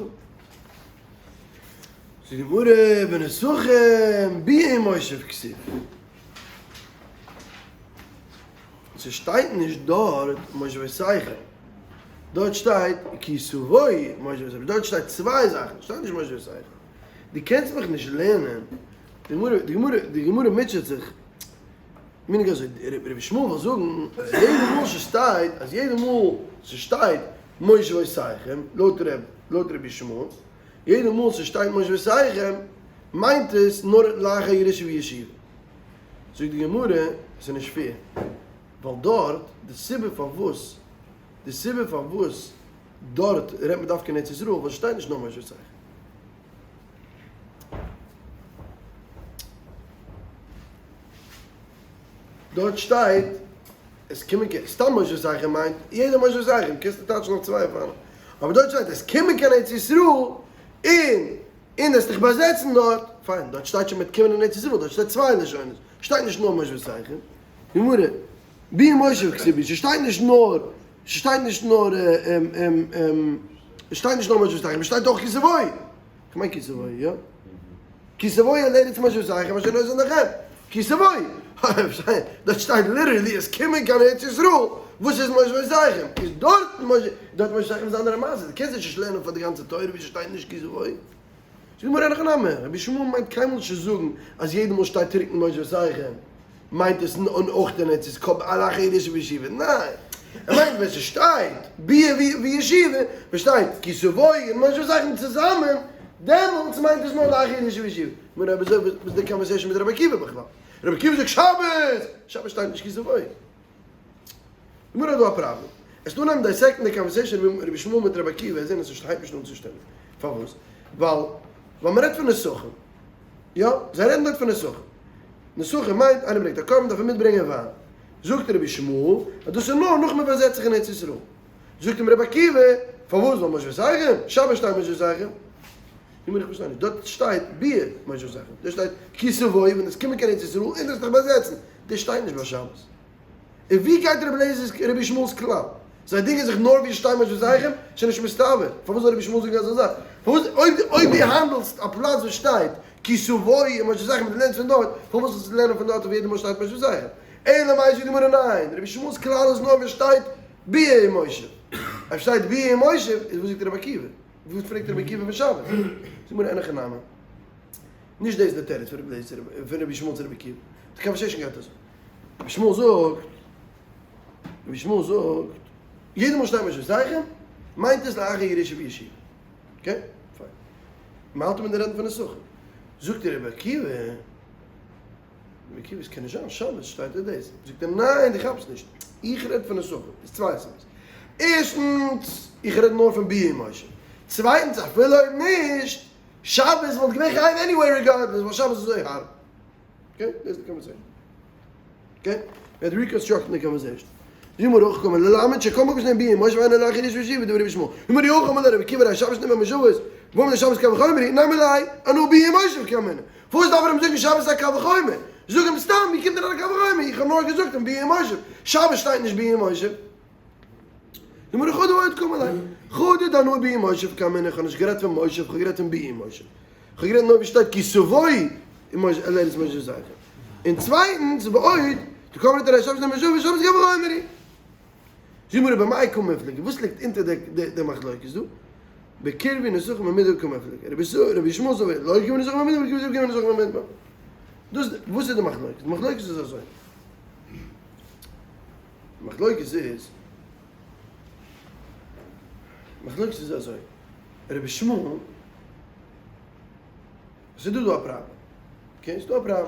זאגט די גמרא בנסכים ביאה ומושב כתיב. ס'שטייט נישט דארט מושבותיכם. דארט שטייט כי תבואו מושבותיכם. דארט שטייט צוויי זאכן. שטייט נישט מושבותיכם. דו קענסט מיך נישט לערנען. די גמרא, די גמרא, די גמרא מוטשעט זיך. מיין איך אזוי, רבי ישמעאל וויל זאגן אז יעדע מאל ס'שטייט, אז יעדע מאל ס'שטייט מושבותיכם, לויט ר', לויט רבי ישמעאל, יעדע מאל ס'שטייט מושבותיכם, מיינט עס נאר לאחר ירושה וישיבה. זאגט די גמרא, ס'איז נישט fair, ווייל דארט, די סיבה פארוואס, די סיבה פארוואס דארט רעדט מען דווקא אין ארץ ישראל, ווייל ס'שטייט נישט נאר מושבותיכם. דארט שטייט עס קומען קיין, סתם מושבותיכם מיינט יעדער מושבותיכם, קענסטו טייטשן אויף צוויי אופנים, אבער דארט שטייט עס קומען קיין ארץ ישראל און און עס דיך באזעצן דארט, פיין, דארט שטייט שוין מיט קומען אין ארץ ישראל, דארט שטייט צוויי לשונות, שטייט נישט נאר מושבותיכם, גמרא, ביאה ומושב כתיב, ס'שטייט נישט נאר, ס'שטייט נישט נאר, ס'שטייט נישט נאר מושבותיכם, ס'שטייט אויך כי תבואו. כ'מיין כי תבואו, יא? כי תבואו אל ארץ מושבותיכם אשר נותן לכם. כי תבואו! דארט שטייט literally עס קומען קיין ארץ ישראל, וואס איז מושבותיכם? איז דארט דארט מושבותיכם איז אנדערע מעשה, דו קענסט נישט לערנען פאר די גאנצע תורה ווי ס'שטייט נישט כי תבואו. זאגט די גמרא אין הכי נמי, רבי ישמעאל מיינט קיינמאל נישט צו זאגן אז יעדע מאל שטייט טרוקן מושבותיכם. מיינט עס און אויך די נץ איז קאפ על אחר ירושה וישיבה? ניין! ער מיינט ווען ס'שטייט ביאה וישיבה, ווען שטייט כי תבואו און מושבותיכם צוזאמען, דעמאלטס מיינט עס נאר לאחר ירושה וישיבה. נו אויב אזוי וואס איז די conversation מיט רבי עקיבא בכלל? רבי עקיבא זאגט שבת! שבת שטייט נישט כי תבואו. גמרא האט דא א פראבלעם. עס אנהייבן dissect ן די conversation רבי ישמעאל מיט רבי עקיבא, זעהן אז עס הייבט נישט אן צו שטימען. פארוואס? ווייל ווייל מ'רעדט פון נסכים. יא, זיי רעדן דארט פון נסכים. נסכים מיינט איינער ברענגט א קרבן דארף ער מיטברענגען וויין. זאגט רבי ישמעאל אז דאס איז נאר נאך מען באזעצט זיך אין ארץ ישראל. זאגט אים רבי עקיבא, פארוואס ווייל מושבותיכם? שבת שטייט מושבותיכם. נו איך פארשטיי נישט, דארט שטייט ביאה מושבותיכם, דא שטייט כי תבואו ווען עס קומען קיין ארץ ישראל און זיך באזעצן, דאס שטייט נישט ביי שבת. און ווי גייט רבי אליעזר'ס רבי ישמעאל'ס כלל? זיי דינגען זיך נאר ווי עס שטייט מושבותיכם? ס'איז נישט מסתבר. פארוואס זאל רבי ישמעאל זאגן אזא זאך? פארוואס אויב אויב דו האנדלסט א פלאץ וואס שטייט כי תבואו און מושבותיכם און דו לערנסט פון דארט, פארוואס זאלסטו לערנען פון דארט אויף יעדע מאל שטייט מושבותיכם? אלא מאי זאגט די גמרא ניין, רבי ישמעאל'ס כלל איז נאר ווען שטייט ביאה ומושב. אויב שטייט ביאה ומושב איז וואס זאגט רבי עקיבא? וואס פרעגט רבי עקיבא פון שבת? זאגט די גמרא אין הכי נמי. נישט דאס איז די תירוץ פון רבי אליעזר פון רבי ישמעאל צו רבי עקיבא. די conversation גייט אזוי. רבי ישמעאל זאגט, רבי ישמעאל זאגט, יעדע מאל שטייט מושבותיכם, מיינט עס לאחר ירושה וישיבה. okay? פיין. מ'האלט אינמיטן רעדן פון נסכים. זאגט רבי עקיבא, רבי עקיבא, עס קען נישט זיין, שבת שטייט דא דאס. זאגט ער, ניין, דו כאפסט נישט. איך רעד פון נסכים. איז צוויי סיבות. ערשטנס, איך רעד נאר פון ביאה ומושב. צווייטנס, אפילו אויב נישט, שבת וואלט געווען חייב anyway regardless, ווייל שבת איז אזוי הארב. okay? דאס איז די conversation. okay? מ'וועט reconstruct ן די conversation. די גמרא הכי קאמר ללמד שכל מקום שנאמר ביאה ומושב היינו לאחר ירושה וישיבה דברי רבי ישמעאל. די גמרא הכי אמר ליה רבי עקיבא הרי שבת שנאמר מושבות והאמר לשבת קל וחומר הוא נימא ליה אנא ביאה ומושב קאמינא. פארוואס דארף ער אים זאגן שבת איז א קל וחומר? זאג אים סתם ווי קומט אריין א קל וחומר? איך האב נאר געזאגט אים ביאה ומושב. שבת שטייט נישט ביאה ומושב. די גמרא חדא ועוד קאמר ליה. חדא דאנא ביאה ומושב קאמינא איך האב נישט גערעדט פון מושב איך האב גערעדט פון ביאה ומושב. כ'האב גערעדט נאר ווי שטייט כי תבואו אל ארץ מושבותיכם. און צווייטנס ועוד, דקאמרת הרי שבת נאמר שבת שבת קל וחומר הוא. זאג מיר במאי קא מיפלגי, וואס ליגט אונטער די מחלוקת דא? בקרבי נסכים במדבר קמיפלגי, רבי ישמעאל סבר לא הקריבו נסכים במדבר, רבי עקיבא סבר הקריבו נסכים במדבר. דאס וואס איז די מחלוקת? די מחלוקת איז אזוי. די מחלוקת איז, מחלוקת איז אזוי, רבי ישמעאל, עס איז דא דא א פראבלעם, okay, עס איז דא א פראבלעם,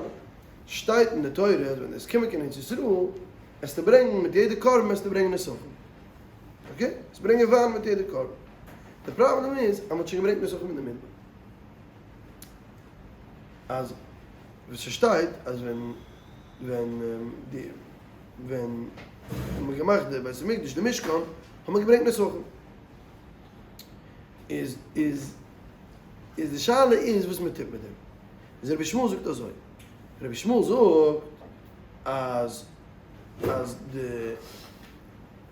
שטייט אין די תורה אז ווען עס קומען קיין ארץ ישראל, עסטו ברענגען מיט יעדע קרבן עסטו ברענגען נסכים, okay, עסט ברענגען וויין מיט יעדע קרבן, די פראבלעם איז אז מען האט שוין געברענגט נסכים אין די מדבר, אז וואס ס'שטייט אז ווען ווען די ווען מען האט געמאכט די בית המקדש די משכן האט מען געברענגט נסכים, איז איז איז די שאלה איז וואס מען טוט מיט דעם, איז רבי ישמעאל זאגט אזוי, רבי ישמעאל זאגט אז אז די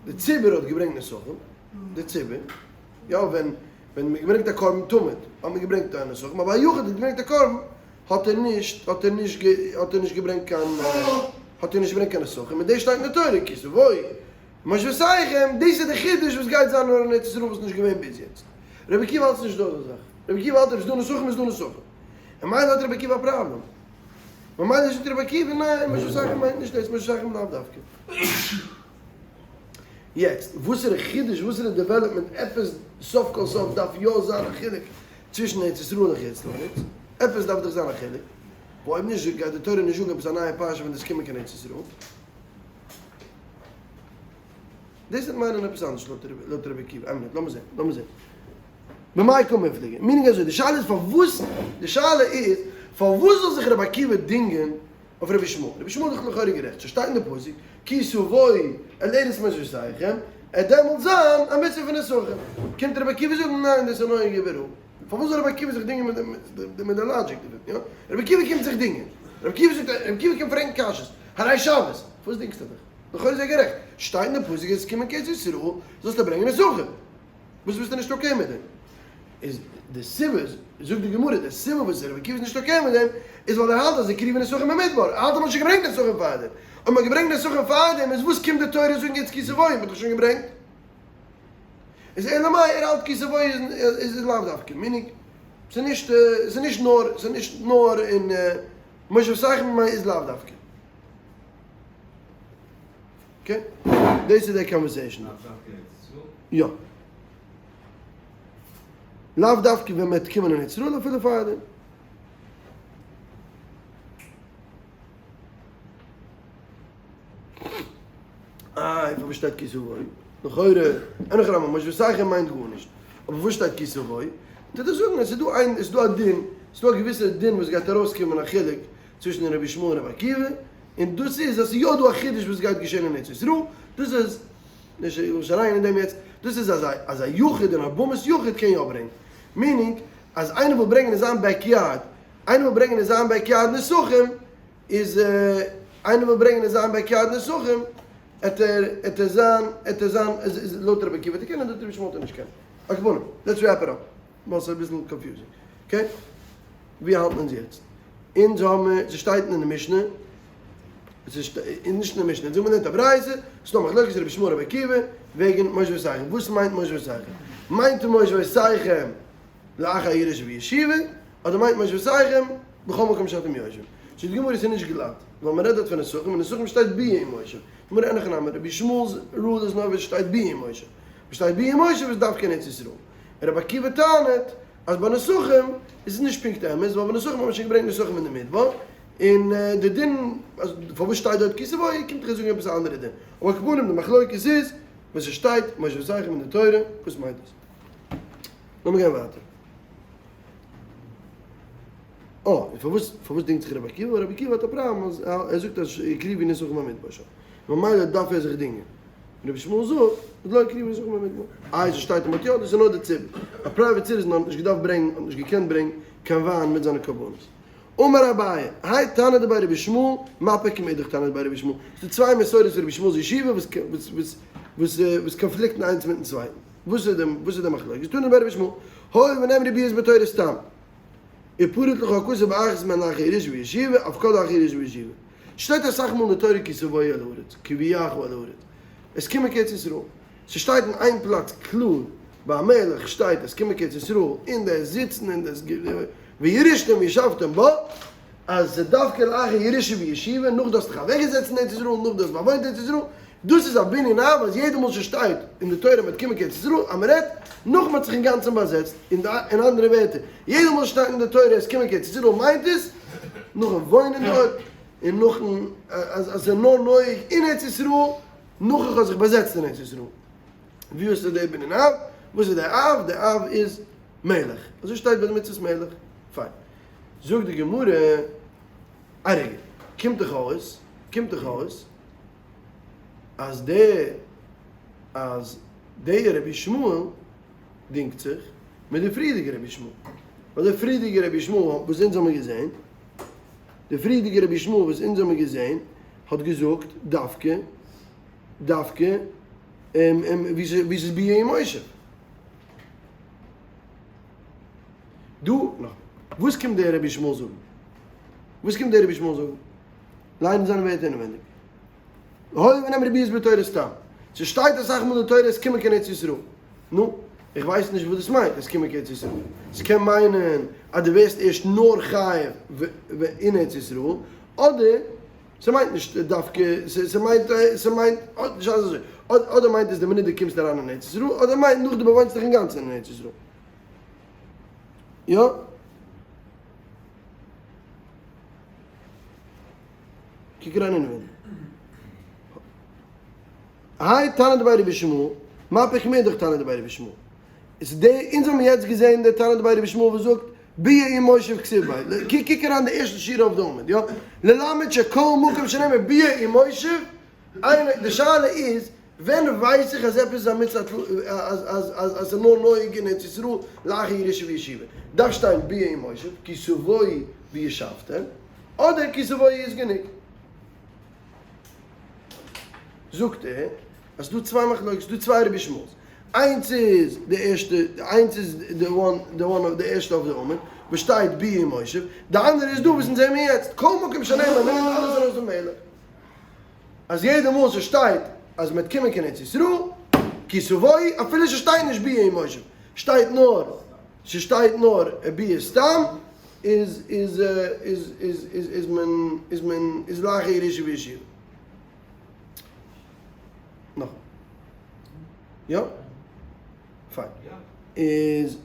די ציבור האט געברענגט נסכים, די ציבור, יא ווען ווען מען האט געברענגט א קרבן תמיד האט מען געברענגט א נסכים, אבער א יחיד האט געברענגט א קרבן האט ער נישט האט ער נישט האט ער נישט געברענגט קיין האט ער נישט געברענגט קיין נסכים, און דאס שטייט אין די תורה כי תבואו מושבותיכם, דאס איז די חידוש וואס גייט זיין נאר אין ארץ ישראל וואס איז נישט געווען ביז יעצט. רבי עקיבא האלט ס'נישט דא אזא זאך. רבי עקיבא האלט אויב ס'איז דא נסכים איז דא נסכים. און ממילא האט רבי עקיבא א פראבלעם. ממילא זאגט רבי עקיבא ניין, מושבותיכם מיינט נישט דאס, מושבותיכם לאו דווקא. יעצט, וואסערע חידוש, וואסערע development, עפעס סוף כל סוף דארף יא זיין א חילוק צווישן ארץ ישראל און חוץ לארץ. עפעס דארף דאך זיין א חילוק. ווייל אויב נישט גייט די תורה נישט זאגן עפעס א נייע פרשה ווען דאס קומען קיין ארץ ישראל. דאס וועט מיינען עפעס אנדערש לויט רבי עקיבא, איין מינוט לאמיר זען, לאמיר זען. במאי קמיפלגי, meaning אזוי, די שאלה איז פארוואס, די שאלה איז פארוואס זאל זיך רבי עקיבא דינגען אויף רבי ישמעאל, רבי ישמעאל איז דאך לכאורה גערעכט, ס'שטייט אין די פסוק כי תבואו אל ארץ מושבותיכם, עט דעמאלט זיין א מצוה פון נסכים, קומט רבי עקיבא זאגן ניין דאס איז נוהג איבעראל, פארוואס זאל רבי עקיבא זיך דינגען מיט די logic דערפון, יא? רבי עקיבא קומט זיך דינגען, רבי עקיבא זאגט, רבי עקיבא קומט פרעגן קשיות, הרי שבת, פארוואס דינגסטו דיך? לכאורה איז ער גערעכט, שטייט אין די פסוק אז עס קומען קיץ ישראל זאלסטו ברענגען נסכים, וואס ביסטו נישט okay מיט דעם? איז די סיבה, זאגט די גמרא, די סיבה וואס רבי עקיבא איז נישט okay מיט דעם, איז ווייל ער האלט אז הקריבו נסכים במדבר, ער האלט אז מען האט שוין געברענגט נסכים פארדעם, אויב מען האט געברענגט נסכים פארדעם איז וואס קומט די תורה זאגן יעצט כי תבואו, מען האט דאך שוין געברענגט? איז אלא מאי ער האלט כי תבואו איז לאו דווקא, meaning ס'איז נישט ס'איז נישט נאר ס'איז נישט נאר אין מושבותיכם איז לאו דווקא. okay? דאס איז די conversation. לאו דווקא אין ארץ ישראל? יא. לאו דווקא ווען מ'וועט קומען אין ארץ ישראל אפילו פארדעם. איי, פארוואס שטייט כי תבואו? לכאורה, אין הכי נמי, מושבותיכם מיינט גארנישט. אבער וואס שטייט כי תבואו? טוט ער זאגן אז ס'איז דא איין, עס איז דא א דין, ס'איז דא א געוויסע דין וואס גייט ארויסקומען א חילוק צווישן רבי ישמעאל און רבי עקיבא, און דאס איז אז ס'איז יא דא א חידוש וואס גייט געשען אין ארץ ישראל, דאס איז, נישט איך וויל נישט אריינגיין אין דעם יעצט, דאס איז אז א אז א יחיד און א במת יחיד קען יא ברענגען, meaning אז איינער וויל ברענגען אין זיין backyard, איינער וויל ברענגען אין זיין backyard נסכים, איז איינער וויל ברענגען אין זיין backyard נסכים, עט ער עט ער זיין עט ער זיין איז לויט רבי עקיבא וועט ער קענען לויט רבי ישמעאל וועט ער נישט קענען. על כל פנים, let's wrap it up, ווייל ס'איז אביסל confusing. Okay? ווי האלטן אונז יעצט? אונז האמיר, ס'שטייט אין די משנה, ס'שטייט נישט אין די משנה, אונז האבן געלערנט א ברייתא, ס'דא מחלוקת רבי ישמעאל רבי עקיבא וועגן מושבותיכם. וואס מיינט מושבותיכם? מיינט מושבותיכם לאחר ירושה וישיבה, אדער מיינט מושבותיכם בכל מקום שאתם יושבים? זאגט די גמרא ס'איז נישט גלאט, ווייל מ'רעדט דארט פון נסכים, און נסכים שטייט ביאה ומושב. גמרא אין הכי נמי, רבי ישמעאל'ס rule איז נאר ווען ס'שטייט ביאה ומושב. ווען שטייט ביאה ומושב איז דווקא אין ארץ ישראל. און רבי עקיבא טענה'ט אז ביי נסכים איז עס נישט פונקט אמת, ווייל ביי נסכים האט מען שוין געברענגט נסכים אין די מדבר, און די דין אז פארוואס שטייט דארט כי תבואו קומט דאך זאגן עפעס א אנדערע דין. אבער על כל פנים די מחלוקת איז ווען ס'שטייט מושבותיכם אין די תורה, וואס מיינט דאס? לאמיר גיין ווייטער. אה, און פארוואס פארוואס דינגט זיך רבי עקיבא? ווייל רבי עקיבא האט א פראבלעם אז ער זאגט אז הקריבו נסכים במדבר שוין, ממילא דארף ער זיך דינגען. און רבי ישמעאל זאגט אז לא הקריבו נסכים במדבר. איי ס'שטייט אין מתיו, דאס איז נאר די ציבור. א private citizen האט נישט געדארפט ברענגען, האט נישט געקענט ברענגען קיין וויין מיט זיינע קרבנות. אמר אביי, האי תנא דבי רבי ישמעאל, מפיק מאידך תנא דבי רבי ישמעאל. ס'דא צוויי מסורות פון רבי ישמעאל'ס ישיבה וואס וואס וואס וואס קאנפליקטן איינס מיטן צווייטן. וואס איז די וואס איז די מחלוקת? תנא דבי רבי ישמעאל, הואיל ונאמרו ביאות בתורה סתם. ופרט לך הכתוב באחת מהן לאחר ירושה וישיבה, אף כל לאחר ירושה וישיבה. שטייט אסאך מאל אין די תורה כי תבואו אל הארץ, כי יביאך אל הארץ. עס קומען קיץ ישראל. ס'שטייט אין איין פלאץ קלאר. ביי א מלך שטייט עס קומען קיין ארץ ישראל און דאס זיצן און דאס וירשתם וישבתם בה, אז ס'איז דווקא לאחר ירושה וישיבה, נאך דו האסט דיך אוועקגעזעצט אין ארץ ישראל, נאך דו האסט באוואוינט ארץ ישראל, דאס איז א בנין אב אז יעדע מאל ס'שטייט אין די תורה מ'וועט קומען קיין ארץ ישראל אז מ'רעדט נאך מ'האט זיך אינגאנצן באזעצט, אין אנדערע ווערטער, יעדע מאל ס'שטייט אין די תורה עס קומען קיין ארץ ישראל מיינט עס נאכן וואוינען דארט און נאכן אז ס'איז נאר נוהג אין ארץ ישראל נאך איך האב זיך באזעצט אין ארץ ישראל. ווי איז דער בנין אב? וואס איז דער אב? דער אב איז מלך. אזוי שטייט ביי די מצוות מלך. פיין. זאגט די גמרא, א רגע, קומט דאך אויס, קומט דאך אויס, אז דער, אז דער רבי ישמעאל דינגט זיך מיט די פריערדיגע רבי ישמעאל. ווייל דער פריערדיגע רבי ישמעאל וואס אונז האמיר געזען, דער פריערדיגע רבי ישמעאל וואס אונז האמיר געזען, האט געזאגט דווקא, דווקא ווי ס'איז ביאה ומושב. דא נאך וואס קומט דער רבי ישמעאל זאגן? וואס קומט דער רבי ישמעאל זאגן? ליינען זיינע ווערטער אינעווענדיג. הואיל ונאמרה ביאת בתורה סתם. ס'שטייט אסאך מאל אין די תורה עס קומען קיין ארץ ישראל. נו, איך ווייס נישט וואס דאס מיינט עס קומען קיין ארץ ישראל. ס'קען מיינען אז דו ווערסט ערשט נאר חייב אין ארץ ישראל, אדער ס'מיינט נישט דווקא, ס'מיינט, ס'מיינט, נישט אזוי, אדער מיינט עס די מינוט דו קומסט אריין אין ארץ ישראל, אדער מיינט נאך דו באוואוינסט דיך אינגאנצן אין ארץ ישראל. יא? קוק אריין אינעווייניג. האי תנא דבי רבי ישמעאל, מפיך מאידך תנא דבי רבי ישמעאל. איז די, אונז האבן יעצט געזען די תנא דבי רבי ישמעאל וואס זאגט ביאה ומושב כתיב ביה. קוק קוק אריין די ערשטע שורה אויף די עמוד, יא? ללמד שכל מקום שנאמר ביאה ומושב, איינער, די שאלה איז, ווען ווייס איך אז עפעס איז א מצוה אז אז אז אז ס'איז נאר נוהג אין ארץ ישראל לאחר ירושה וישיבה? דארף שטיין ביאה ומושב, כי תבואו וישבתם, אדער כי תבואו איז גענוג? זאגט ער אז ס'דא צוויי מחלוקת, ס'דא צוויי רבי ישמעאל'ס, איינס איז די ערשטע, איינס איז די one, די one אויף די ערשטע אויף די עמוד, וואס שטייט ביאה ומושב, די אנדערע איז דא וואס אונז זעמיר יעצט, כל מקום שנאמר מ'נעמט אלעס ארויס פון מלך, אז יעדע מאל ס'שטייט אז מ'וועט קומען קיין ארץ ישראל, כי תבואו, אפילו ס'שטייט נישט ביאה ומושב, שטייט נאר, ס'שטייט נאר ביאה סתם, איז איז איז איז איז איז מען איז מען איז לאחר ירושה וישיבה. נאך. יא? פיין. איז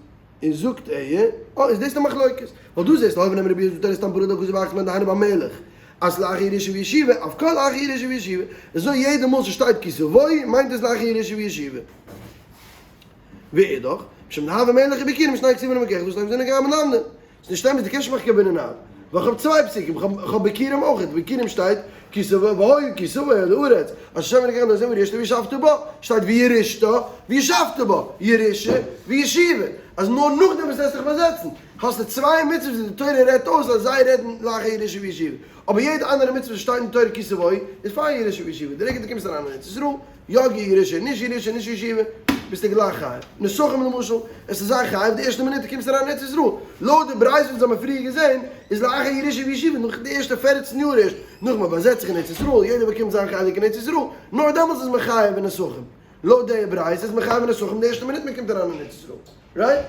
איז זאגט ער, אה איז דאס די מחלוקת. ווייל דו זעסט אויבן רבי יוסף תורה סתם פרעה דקות ובאחת מהן דהיינו במלך. אז לאחר ירושה וישיבה, אויף כל לאחר ירושה וישיבה. אזוי יעדע מאל ס'שטייט כי תבואו מיינט עס לאחר ירושה וישיבה. ואידך, משום דהוה מלך וביכורים שני כתובים למקח דאס נעמט זינען גמ' נמנה. ס'איז נישט אמת, דו קענסט נישט מאכן קיין בנין אב. ווייל כ'האב צוויי פסוקים, כ'האב ביכורים אויך, ביכורים שטייט כי תבוא והיה כי תבוא אל הארץ אשר השם אלקיך נותן וירשת וישבת בה, שטייט וירשת וישבת בה, ירושה וישיבה, אז נאר נאכדעם וואס וועסט דיך באזעצן, האסטו צוויי מצוות וואס די תורה רעדט אויס אז זיי רעדן לאחר ירושה וישיבה, אבער יעדע אנדערע מצוה וואס שטייט אין תורה כי תבוא איז פאר ירושה וישיבה, די רגע דו קומסט אריין אין ארץ ישראל, יא ירושה, נישט ירושה, נישט ישיבה, ביסטו גלייך חייב. נסכים למשל, עס איז זיין חייב די ערשטע מינוט דו קומסט אריין אין ארץ ישראל. לויט די ברייתא וואס האבן פריער געזען, איז לאחר ירושה וישיבה, נאך די ערשטע פערצן יאר ערשט, נאך מען באזעצט זיך אין ארץ ישראל, יעדער באקומט זיין חלק אין ארץ ישראל, נאר דעמאלטס איז מען חייב אין נסכים. לויט די ברייתא איז מען חייב אין נסכים די ערשטע מינוט מען קומט אריין אין ארץ ישראל. Right?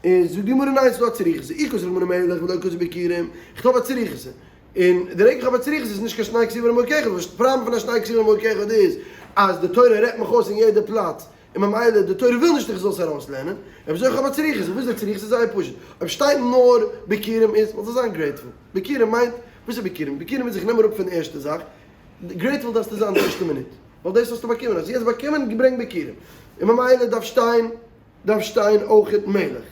איז זאגט די גמרא ניין ס'איז דא א צריכותא, אי כתב גמרא מלך ולא כתב ביכורים, איך האב א צריכותא, און די רגע איך האב א צריכותא איז נישט קיין שני כתובים למקום אחד, וואס פראבלעם פון א שני כתובים למקום אחד איז אז די תורה רעדט מיך אויס אין יעדע פלאץ, און ממילא די תורה וויל נישט איך זאל עס ארויסלערנען, אויב אזוי איך האב א צריכותא, וואס איז די צריכותא? זייער פשוט, אויב שטייט נאר ביכורים איז, מ'זאל זיין grateful, ביכורים מיינט, וואס איז ביכורים? ביכורים איז איך נעם אראפ פון די ערשטע זאך, grateful דארפסטו זיין די ערשטע מינוט, ווייל דאס האסטו באקומען, האסט יעצט באקומען געברענגט ביכורים, און ממילא דארף שטיין. דארף שטיין אויכעט מלך.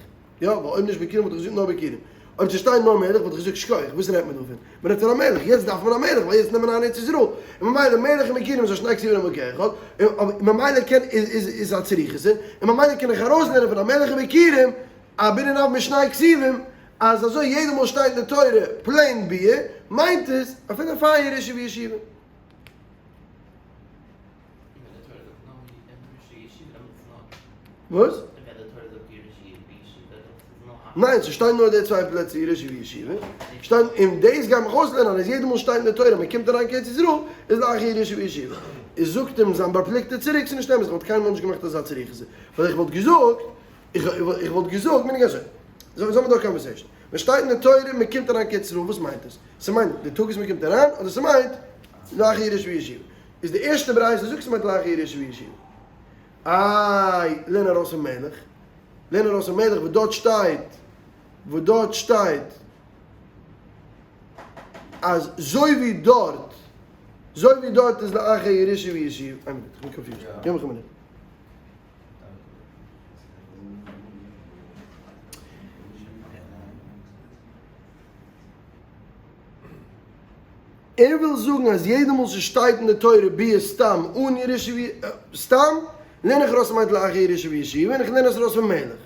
יא, ווייל אויב נישט ביכורים וואלט איך געזאגט נאר ביכורים. אויב ס'שטייט נאר מלך וואלט איך געזאגט שכוח, וואס רעדט מען דא פון? מ'רעדט פון א מלך, יעצט דארף מען א מלך ווייל יעצט נעמט מען איין ארץ ישראל. און ממילא מלך און ביכורים איז א שני כתובים למקום אחד, און ממילא קען איז איז איז א צריכותא, און ממילא קען איך ארויסלערנען פון א מלך און ביכורים א בנין אב משני כתובים, אז אזוי יעדע מאל שטייט אין די תורה plain ביאה, מיינט עס אפילו פאר ירושה וישיבה. וואס? ניין, ס'שטייט נאר די צוויי פלעצער ירושה וישיבה, שטייט און דאס גייט מיך אויסלערנען אז יעדע מאל שטייט אין די תורה מ'קומט אריין קיין ארץ ישראל איז לאחר ירושה וישיבה. איז זאגט אים זיין בר פלוגתא צוריק ס'איז נישט אמת איך וואלט קיינמאל נישט געמאכט אזא צריכותא ווייל איך וואלט געזאגט איך וואלט געזאגט מיין איך אזוי זאל זאל מען דא conversation ווען שטייט אין די תורה מ'קומט אריין קיין ארץ ישראל וואס מיינט עס? ס'מיינט די טאג וואס מ'קומט אריין אדער ס'מיינט לאחר ירושה וישיבה? איז די ערשטע ברייתא זאגט ס'מיינט לאחר ירושה וישיבה. איי, לערן ארויס פון מלך, לערן ארויס פון מלך וואס דארט שטייט, וואס דארט שטייט אז זוי ווי דארט, זוי ווי דארט איז לאחר ירושה וישיבה, איין מינוט, איך בין confused, געב מיך א מינוט. ער וויל זאגן אז יעדע מאל ס'שטייט אין די תורה ביאה סתם אן ירושה ווי סתם, לערן איך ארויס ס'מיינט לאחר ירושה וישיבה און איך לערן עס ארויס פון מלך.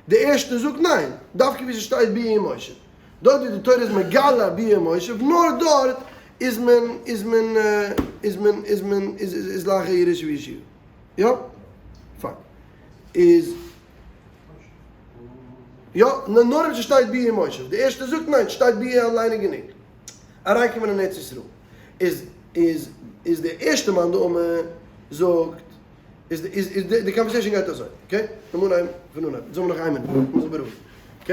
די ערשטע זאגט ניין, דווקא ווי ס'שטייט ביאה ומושב. דארט ווי די תורה איז מגלה ביאה ומושב, נאר דארט איז מען איז מען איז מען איז מען איז איז לאחר ירושה וישיבה. יא? פיין. איז. יא, נאר אויב ס'שטייט ביאה ומושב. די ערשטע זאגט ניין, ס'שטייט ביאה אליין איז גענוג. אריינקומען אין ארץ ישראל. איז איז איז די ערשטע מאן דאמר זאגט איז איז איז די conversation גייט אזוי, okay? לאמיר אנהייבן פון אנהייב. אונז האבן נאך איין מינוט, מ'מוז זיך בארואיגן. okay?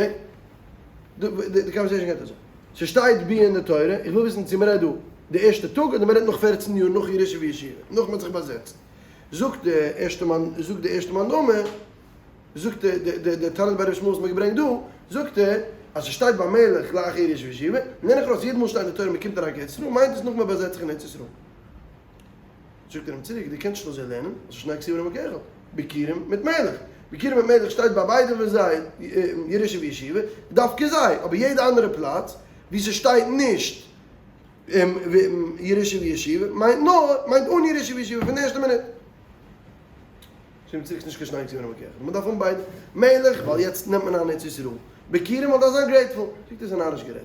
די די conversation גייט אזוי. ס'שטייט ביאה אין די תורה, איך וויל וויסן צו מ'רעדט דא די ערשטע טאג אדער מ'רעדט נאך פערצן יאר נאך ירושה וישיבה, נאך מ'האט זיך באזעצט. זאגט די ערשטע מאן זאגט די ערשטע מאן דאמר. זאגט ער, די תנא דבי רבי ישמעאל וואס מ'האט געברענגט דא, זאגט ער, אז ס'שטייט ביי מלך לאחר ירושה וישיבה, לערן איך ארויס יעדע מאל שטייט אין די תורה מ'קומט אריין קיין ארץ ישראל, מיינט עס נאך מ'באזעצט זיך אין ארץ ישראל. זאגט ער אים צוריק, דו קענסט נישט אזוי לערנען, עס איז שני כתובים כאחד, ביכורים מיט מלך, ביכורים מיט מלך שטייט ביי ביידע פון זיי ירושה וישיבה, דווקא זיי, אבער יעדע אנדערע פלאץ וואו ס'שטייט נישט ירושה וישיבה, מיינט נאר, מיינט אן ירושה וישיבה פון די ערשטע מינוט. שטימט זיך נישט קיין שניי צו ווען מען דארף האבן ביידע מלך ווייל יעצט נעמט מען איין ארץ ישראל ביכורים ווייל דארף זיין grateful זאגט ער ס'איז נאריש גערעדט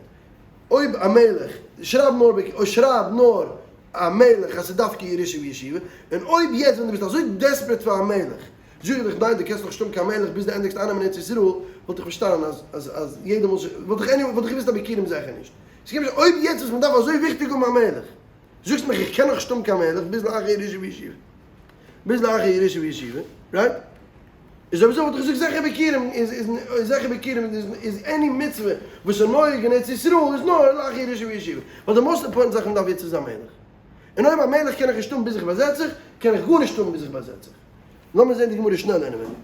אויב א מלך שרייב נאר אויב שרייב נאר א מלך אז ס'איז דווקא ירושה וישיבה און אויב יעצט ווען דו ביסט אזוי desperate פאר א מלך זאג איך דיך ניין דו קענסט נאך נישט האבן קיין מלך ביז דו ענדיגסט אייננעמען ארץ ישראל וואלט איך פארשטאנען אז אז אז יעדע מאל וואלט איך anyway וואלט איך געוואוסט אז ביכורים זיכער נישט ס'קומט נישט אויב יעצט וואס מ'דארף אזוי וויכטיג האבן א מלך זאגסט מיך איך קען נאך נישט האבן קיין מלך ביז לאחר ירושה וישיבה. ביז לאחר ירושה וישיבה, right? איז אויב אזוי וואלט איך געזאגט זיכער ביכורים איז איז זיכער ביכורים איז איז any מצוה וואס איז נוהג אין ארץ ישראל איז נאר לאחר ירושה וישיבה. ווייל די most important זאך מ'דארף יעצט איז א מלך. און אויב א מלך קען איך נישט האבן ביז איך באזעץ זיך, קען איך גארנישט האבן ביז איך באזעץ זיך. לאמיר זען די גמרא שנעל אינעווייניג.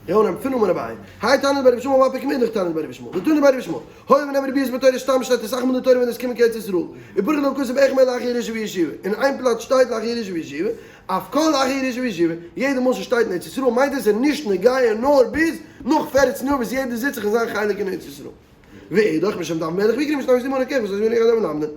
יונה פון אמר אביי, האי תנא דבי רבי ישמעאל מפיק מאידך תנא דבי רבי ישמעאל, דתנא דבי רבי ישמעאל, הואיל ונאמר ביאת בתורה סתם שטייט אסאך מאל אין די תורה ווען עס קומען קיין ארץ ישראל, וברוך לא כתב אחד מהם לאחר ירושה וישיבה, אין איין פלאץ שטייט לאחר ירושה וישיבה, אף כל לאחר ירושה וישיבה, יעדע מאל ס'שטייט אין ארץ ישראל מיינט עס איז נישט נוגע נאר ביז נאך פערצן יאר וואס יעדער זיצט זיך אין זיין חלק אין ארץ ישראל. ואידך משום דאב מלך ויקרא משנה משנה מלך וואס איז ווען איך אדם למדן.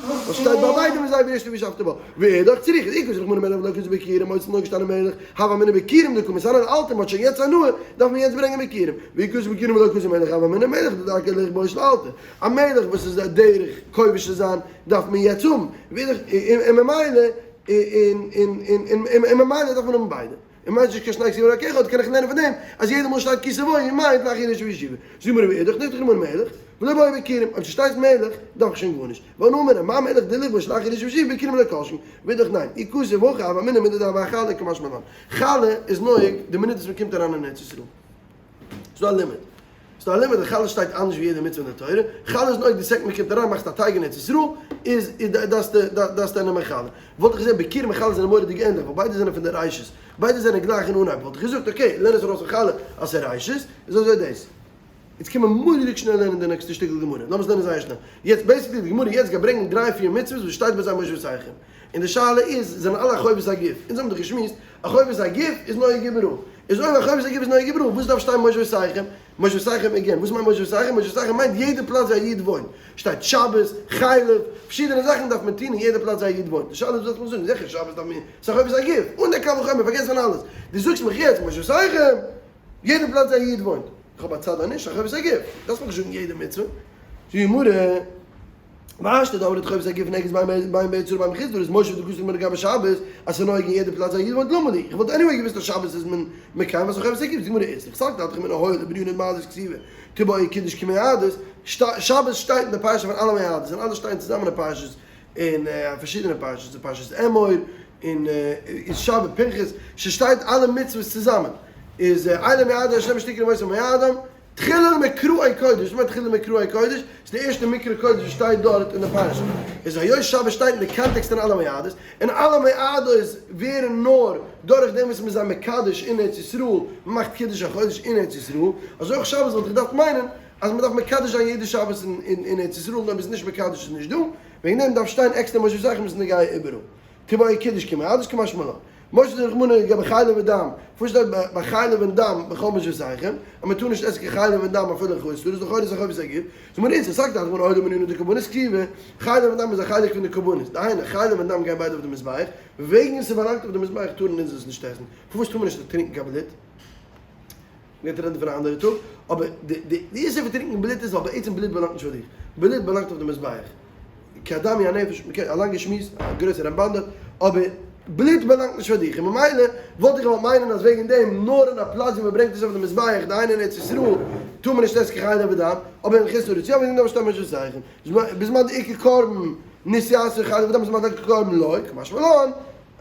וואס שטייט ביי ביידע מ'זיי ווי נישט ווי שאפט בא. ואידך צריך איז איקוס רחמנא מלך ולא כתוב ביכורים מוצא נאר געשטאנען מלך הוה אמינא ביכורים דקא מסנן אלתר מ'האט שוין יעצט הנאה דארף מען יעצט ברענגען ביכורים ואי כתב ביכורים ולא כתב מלך הוה אמינא מלך דדרכיה לכבוש לאלתר א מלך וואס איז א דרך כובש צו זיין דארף מען יעצט האבן ואידך און ממילא און און און און ממילא דארף מען האבן ביידע. און מיינט נישט קיין שני כתובים רק אחד, קען איך לערנען פון דעם אז יעדע מאל שטייט כי תבואו מיינט לאחר ירושה וישיבה. זאגט מיר רבי אידך נפתח נאמר מלך, ולא בעי ביכורים, אויב ס'שטייט מלך דארף איך שוין גארנישט, ואנא אמינא מה מלך דלכבוש לאחר ירושה וישיבה ביכורים לא כל שכן, ואידך ניין, אי כתב הכא הוה אמינא מידי דהוה אחלה קא משמע לן. חלה איז נוהג די מינוט וואס מ'קומט אריין אין ארץ ישראל. ס'דא א לימוד. ס'דא א לימוד אז חלה שטייט אנדערש ווי יעדע מצוה אין די תורה. חלה איז נוהג די second מ'קומט אריין מאכסט א טייג אין ארץ ישראל איז דארפסטו דארפסטו נעמען חלה. וואלט איך געזען ביכורים און חלה זענען מורא'דיג ענדליך ווייל ביידע זענען פון די ראשית. ביידע זענען גלייך אין אנהייב וואלט איך געזאגט okay לערן עס ארויס פון חלה אז ס'איז ראשית איז אזוי דאס. יעצט קען מען מורא'דיג שנעל לערנען די נעקסטע שטיקל גמרא. לאמיר עס לערנען זייער שנעל. יעצט basically די גמרא יעצט גייט ברענגען דריי פיר מצוות וואס שטייט ביי זיי מושבותיכם. און די שאלה איז זענען אלע א חובת הגוף? אונז האבן דאך געשמועסט א חובת הגוף איז נוהג איבעראל. איז אויב א חובת הגוף איז נוהג איבעראל, וואס דארף שטיין מושבותיכם? מושבותיכם again, וואס מיינט מושבותיכם? מושבותיכם מיינט יעדע פלאץ ווי א איד וואוינט. שטייט שבת, חלב, פארשידענע זאכן דארף מען טון אין יעדע פלאץ ווי א איד וואוינט. די שאלה איז וואס דארף מען זאגן? זיכער שבת דארף מען, ס'איז א חובת הגוף, אן די קל וחומר, פארגעס פון אלעס. דו זאגסט מיך יעצט מושבותיכם, יעדע פלאץ ווי א איד וואוינט. איך האב א צד אז נישט, א חובת הגוף. דארפסט מיך נישט זאגן יעדע מצוה. זאגט די גמרא. והשתא דאמרת חובת הגוף נוהגת בין בארץ ישראל בין בחוץ לארץ מושב דקתני רחמנא לגבי שבת אז ס'איז נוהג אין יעדע פלאץ זיין איד וואלט למה לי איך וואלט עניוועי געוואוסט אז שבת איז מען מקיים ווייל ס'איז חובת הגוף זאגט די גמרא איצטריך סלקא דעתך אמינא הואיל ובענין מועדות כתיבי תיבעי קידוש כמועדות שבת שטייט אין די פרשה פון אלע מועדות און אלע שטייען צוזאמען אין פרשת אין פארשידענע פרשות אין פרשת אמור און אין שבת פנחס ס'שטייט אלע מצוות צוזאמען איז אלה מועדי ה' אשר תקראו אותם במועדם תחילה למקראי קודש, וואס מיינט תחילה למקראי קודש? ס'איז די ערשטע מקרא קודש וואס שטייט דארט אין די פרשה. איז היות שבת שטייט אין די קאנטעקסט פון אלע מועדות, און אלע מועדות ווערן נאר דורך דעם וואס מ'איז זיי מקדש אין ארץ ישראל, מ'מאכט קידוש החודש אין ארץ ישראל, אזוי אויך שבת וואלט איך געדארפט מיינען אז מ'דארף מקדש זיין יעדע שבת אין ארץ ישראל, און אויב מ'איז נישט מקדש איז נישט דא, וועגן דעם דארף שטיין עקסטער מושבותיכם איז נוגע איבעראל. תיבעי קידוש כמועדות קמשמע לן. משה דרחמנא לגבי חלב ודם, פארוואס שטייט ביי חלב און דם בכל מושבותיכם, אז מען טאר נישט עסן קיין חלב און דם אפילו אין חוץ לארץ, לכאורה איז א חובת הגוף, זאגט מען איצט, סלקא דעתך אמינא הואיל ובענינא דקרבנות כתיבי, חלב און דם איז א חלק פון די קרבנות, דהיינו חלב און דם גייען ביידע אויף די מזבח, וועגן ס'באלאנגט אויף די מזבח טארן אונז עס נישט עסן, פארוואס טאר מען נישט טרינקען קיין בלוט? מ'גייט רעדן פון א אנדערע טאג, אבער די די די איסור פון טרינקען בלוט איז ווייל בעצם בלוט באלאנגט נישט פאר דיך, בלוט באלאנגט אויף די מזבח, כי הדם הוא הנפש, מ'קען א לאנגע שמועס, א גרויסע רמב"ן דארט, אבער בלוט באלאנגט נישט פאר דיך, און ממילא וואלט איך געוואלט מיינען אז וועגן דעם נאר אין א פלאץ ווי מ'ברענגט עס אויף די מזבח, דהיינו אין ארץ ישראל, טאר מען נישט עסן קיין חלב ודם, אבער אין חוץ לארץ יא, וועגן דעם שטייט מושבותיכם, בזמן דאיכא קרבן נתייסר חלב ודם בזמן דליכא קרבן לא, קא משמע לן.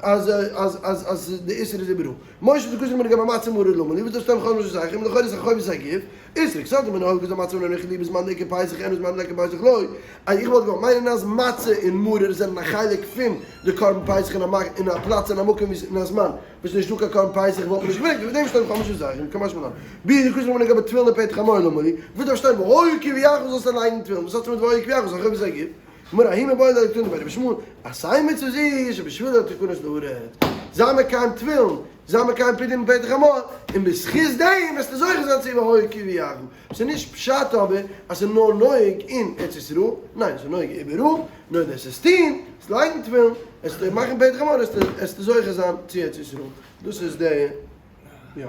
אז אז אז אז די איסור איז איבעראל. משה די כוסים לגבי מצה מרור למה לי וואס דאס שטעלט חומש זכר לכאורה איז א חובת הגוף. איסור כסדר מן האויל גזר מצה מרור איך לי בזמן דקה פסח אין בזמן דקה פסח לא. אז איך וואלט געוואלט מיינען אז מצה און מרור זענען א חלק פון די קרבן פסח אין א אין א פלאץ אין א מקום ווי אין א זמן וואס נישט דא קיין קרבן פסח וואלט מען נישט געברענגט וועגן דעם שטייט חומש זכר קא משמע לן. ביז די כוסים לגבי תפילין ופתח חמור למה לי וואס דארף שטיין והיה כי יביאך זאלסטו לייגן תפילין וואס האט עס מיט והיה כי יביאך ס'איז א חובת הגוף. גמרא ההיא מיבעי ליה דקתני בי רבי ישמעאל, עשה מצוה זו שבשבילה תכנס לארץ, זיי מקיים תפילין, זיי מקיים פדיון פטר חמור, און בזכות דעם וועסטו זוכה זיין צו והיה כי יביאך. ס'איז נישט פשט אבער אז ס'איז נאר נוהג אין ארץ ישראל, ניין ס'איז נוהג איבעראל, נאר דו עסט עס טון, עסט לייגן תפילין, עסט מאכן פטר חמור, עסטו זוכה זיין צו ארץ ישראל. דאס איז די יא.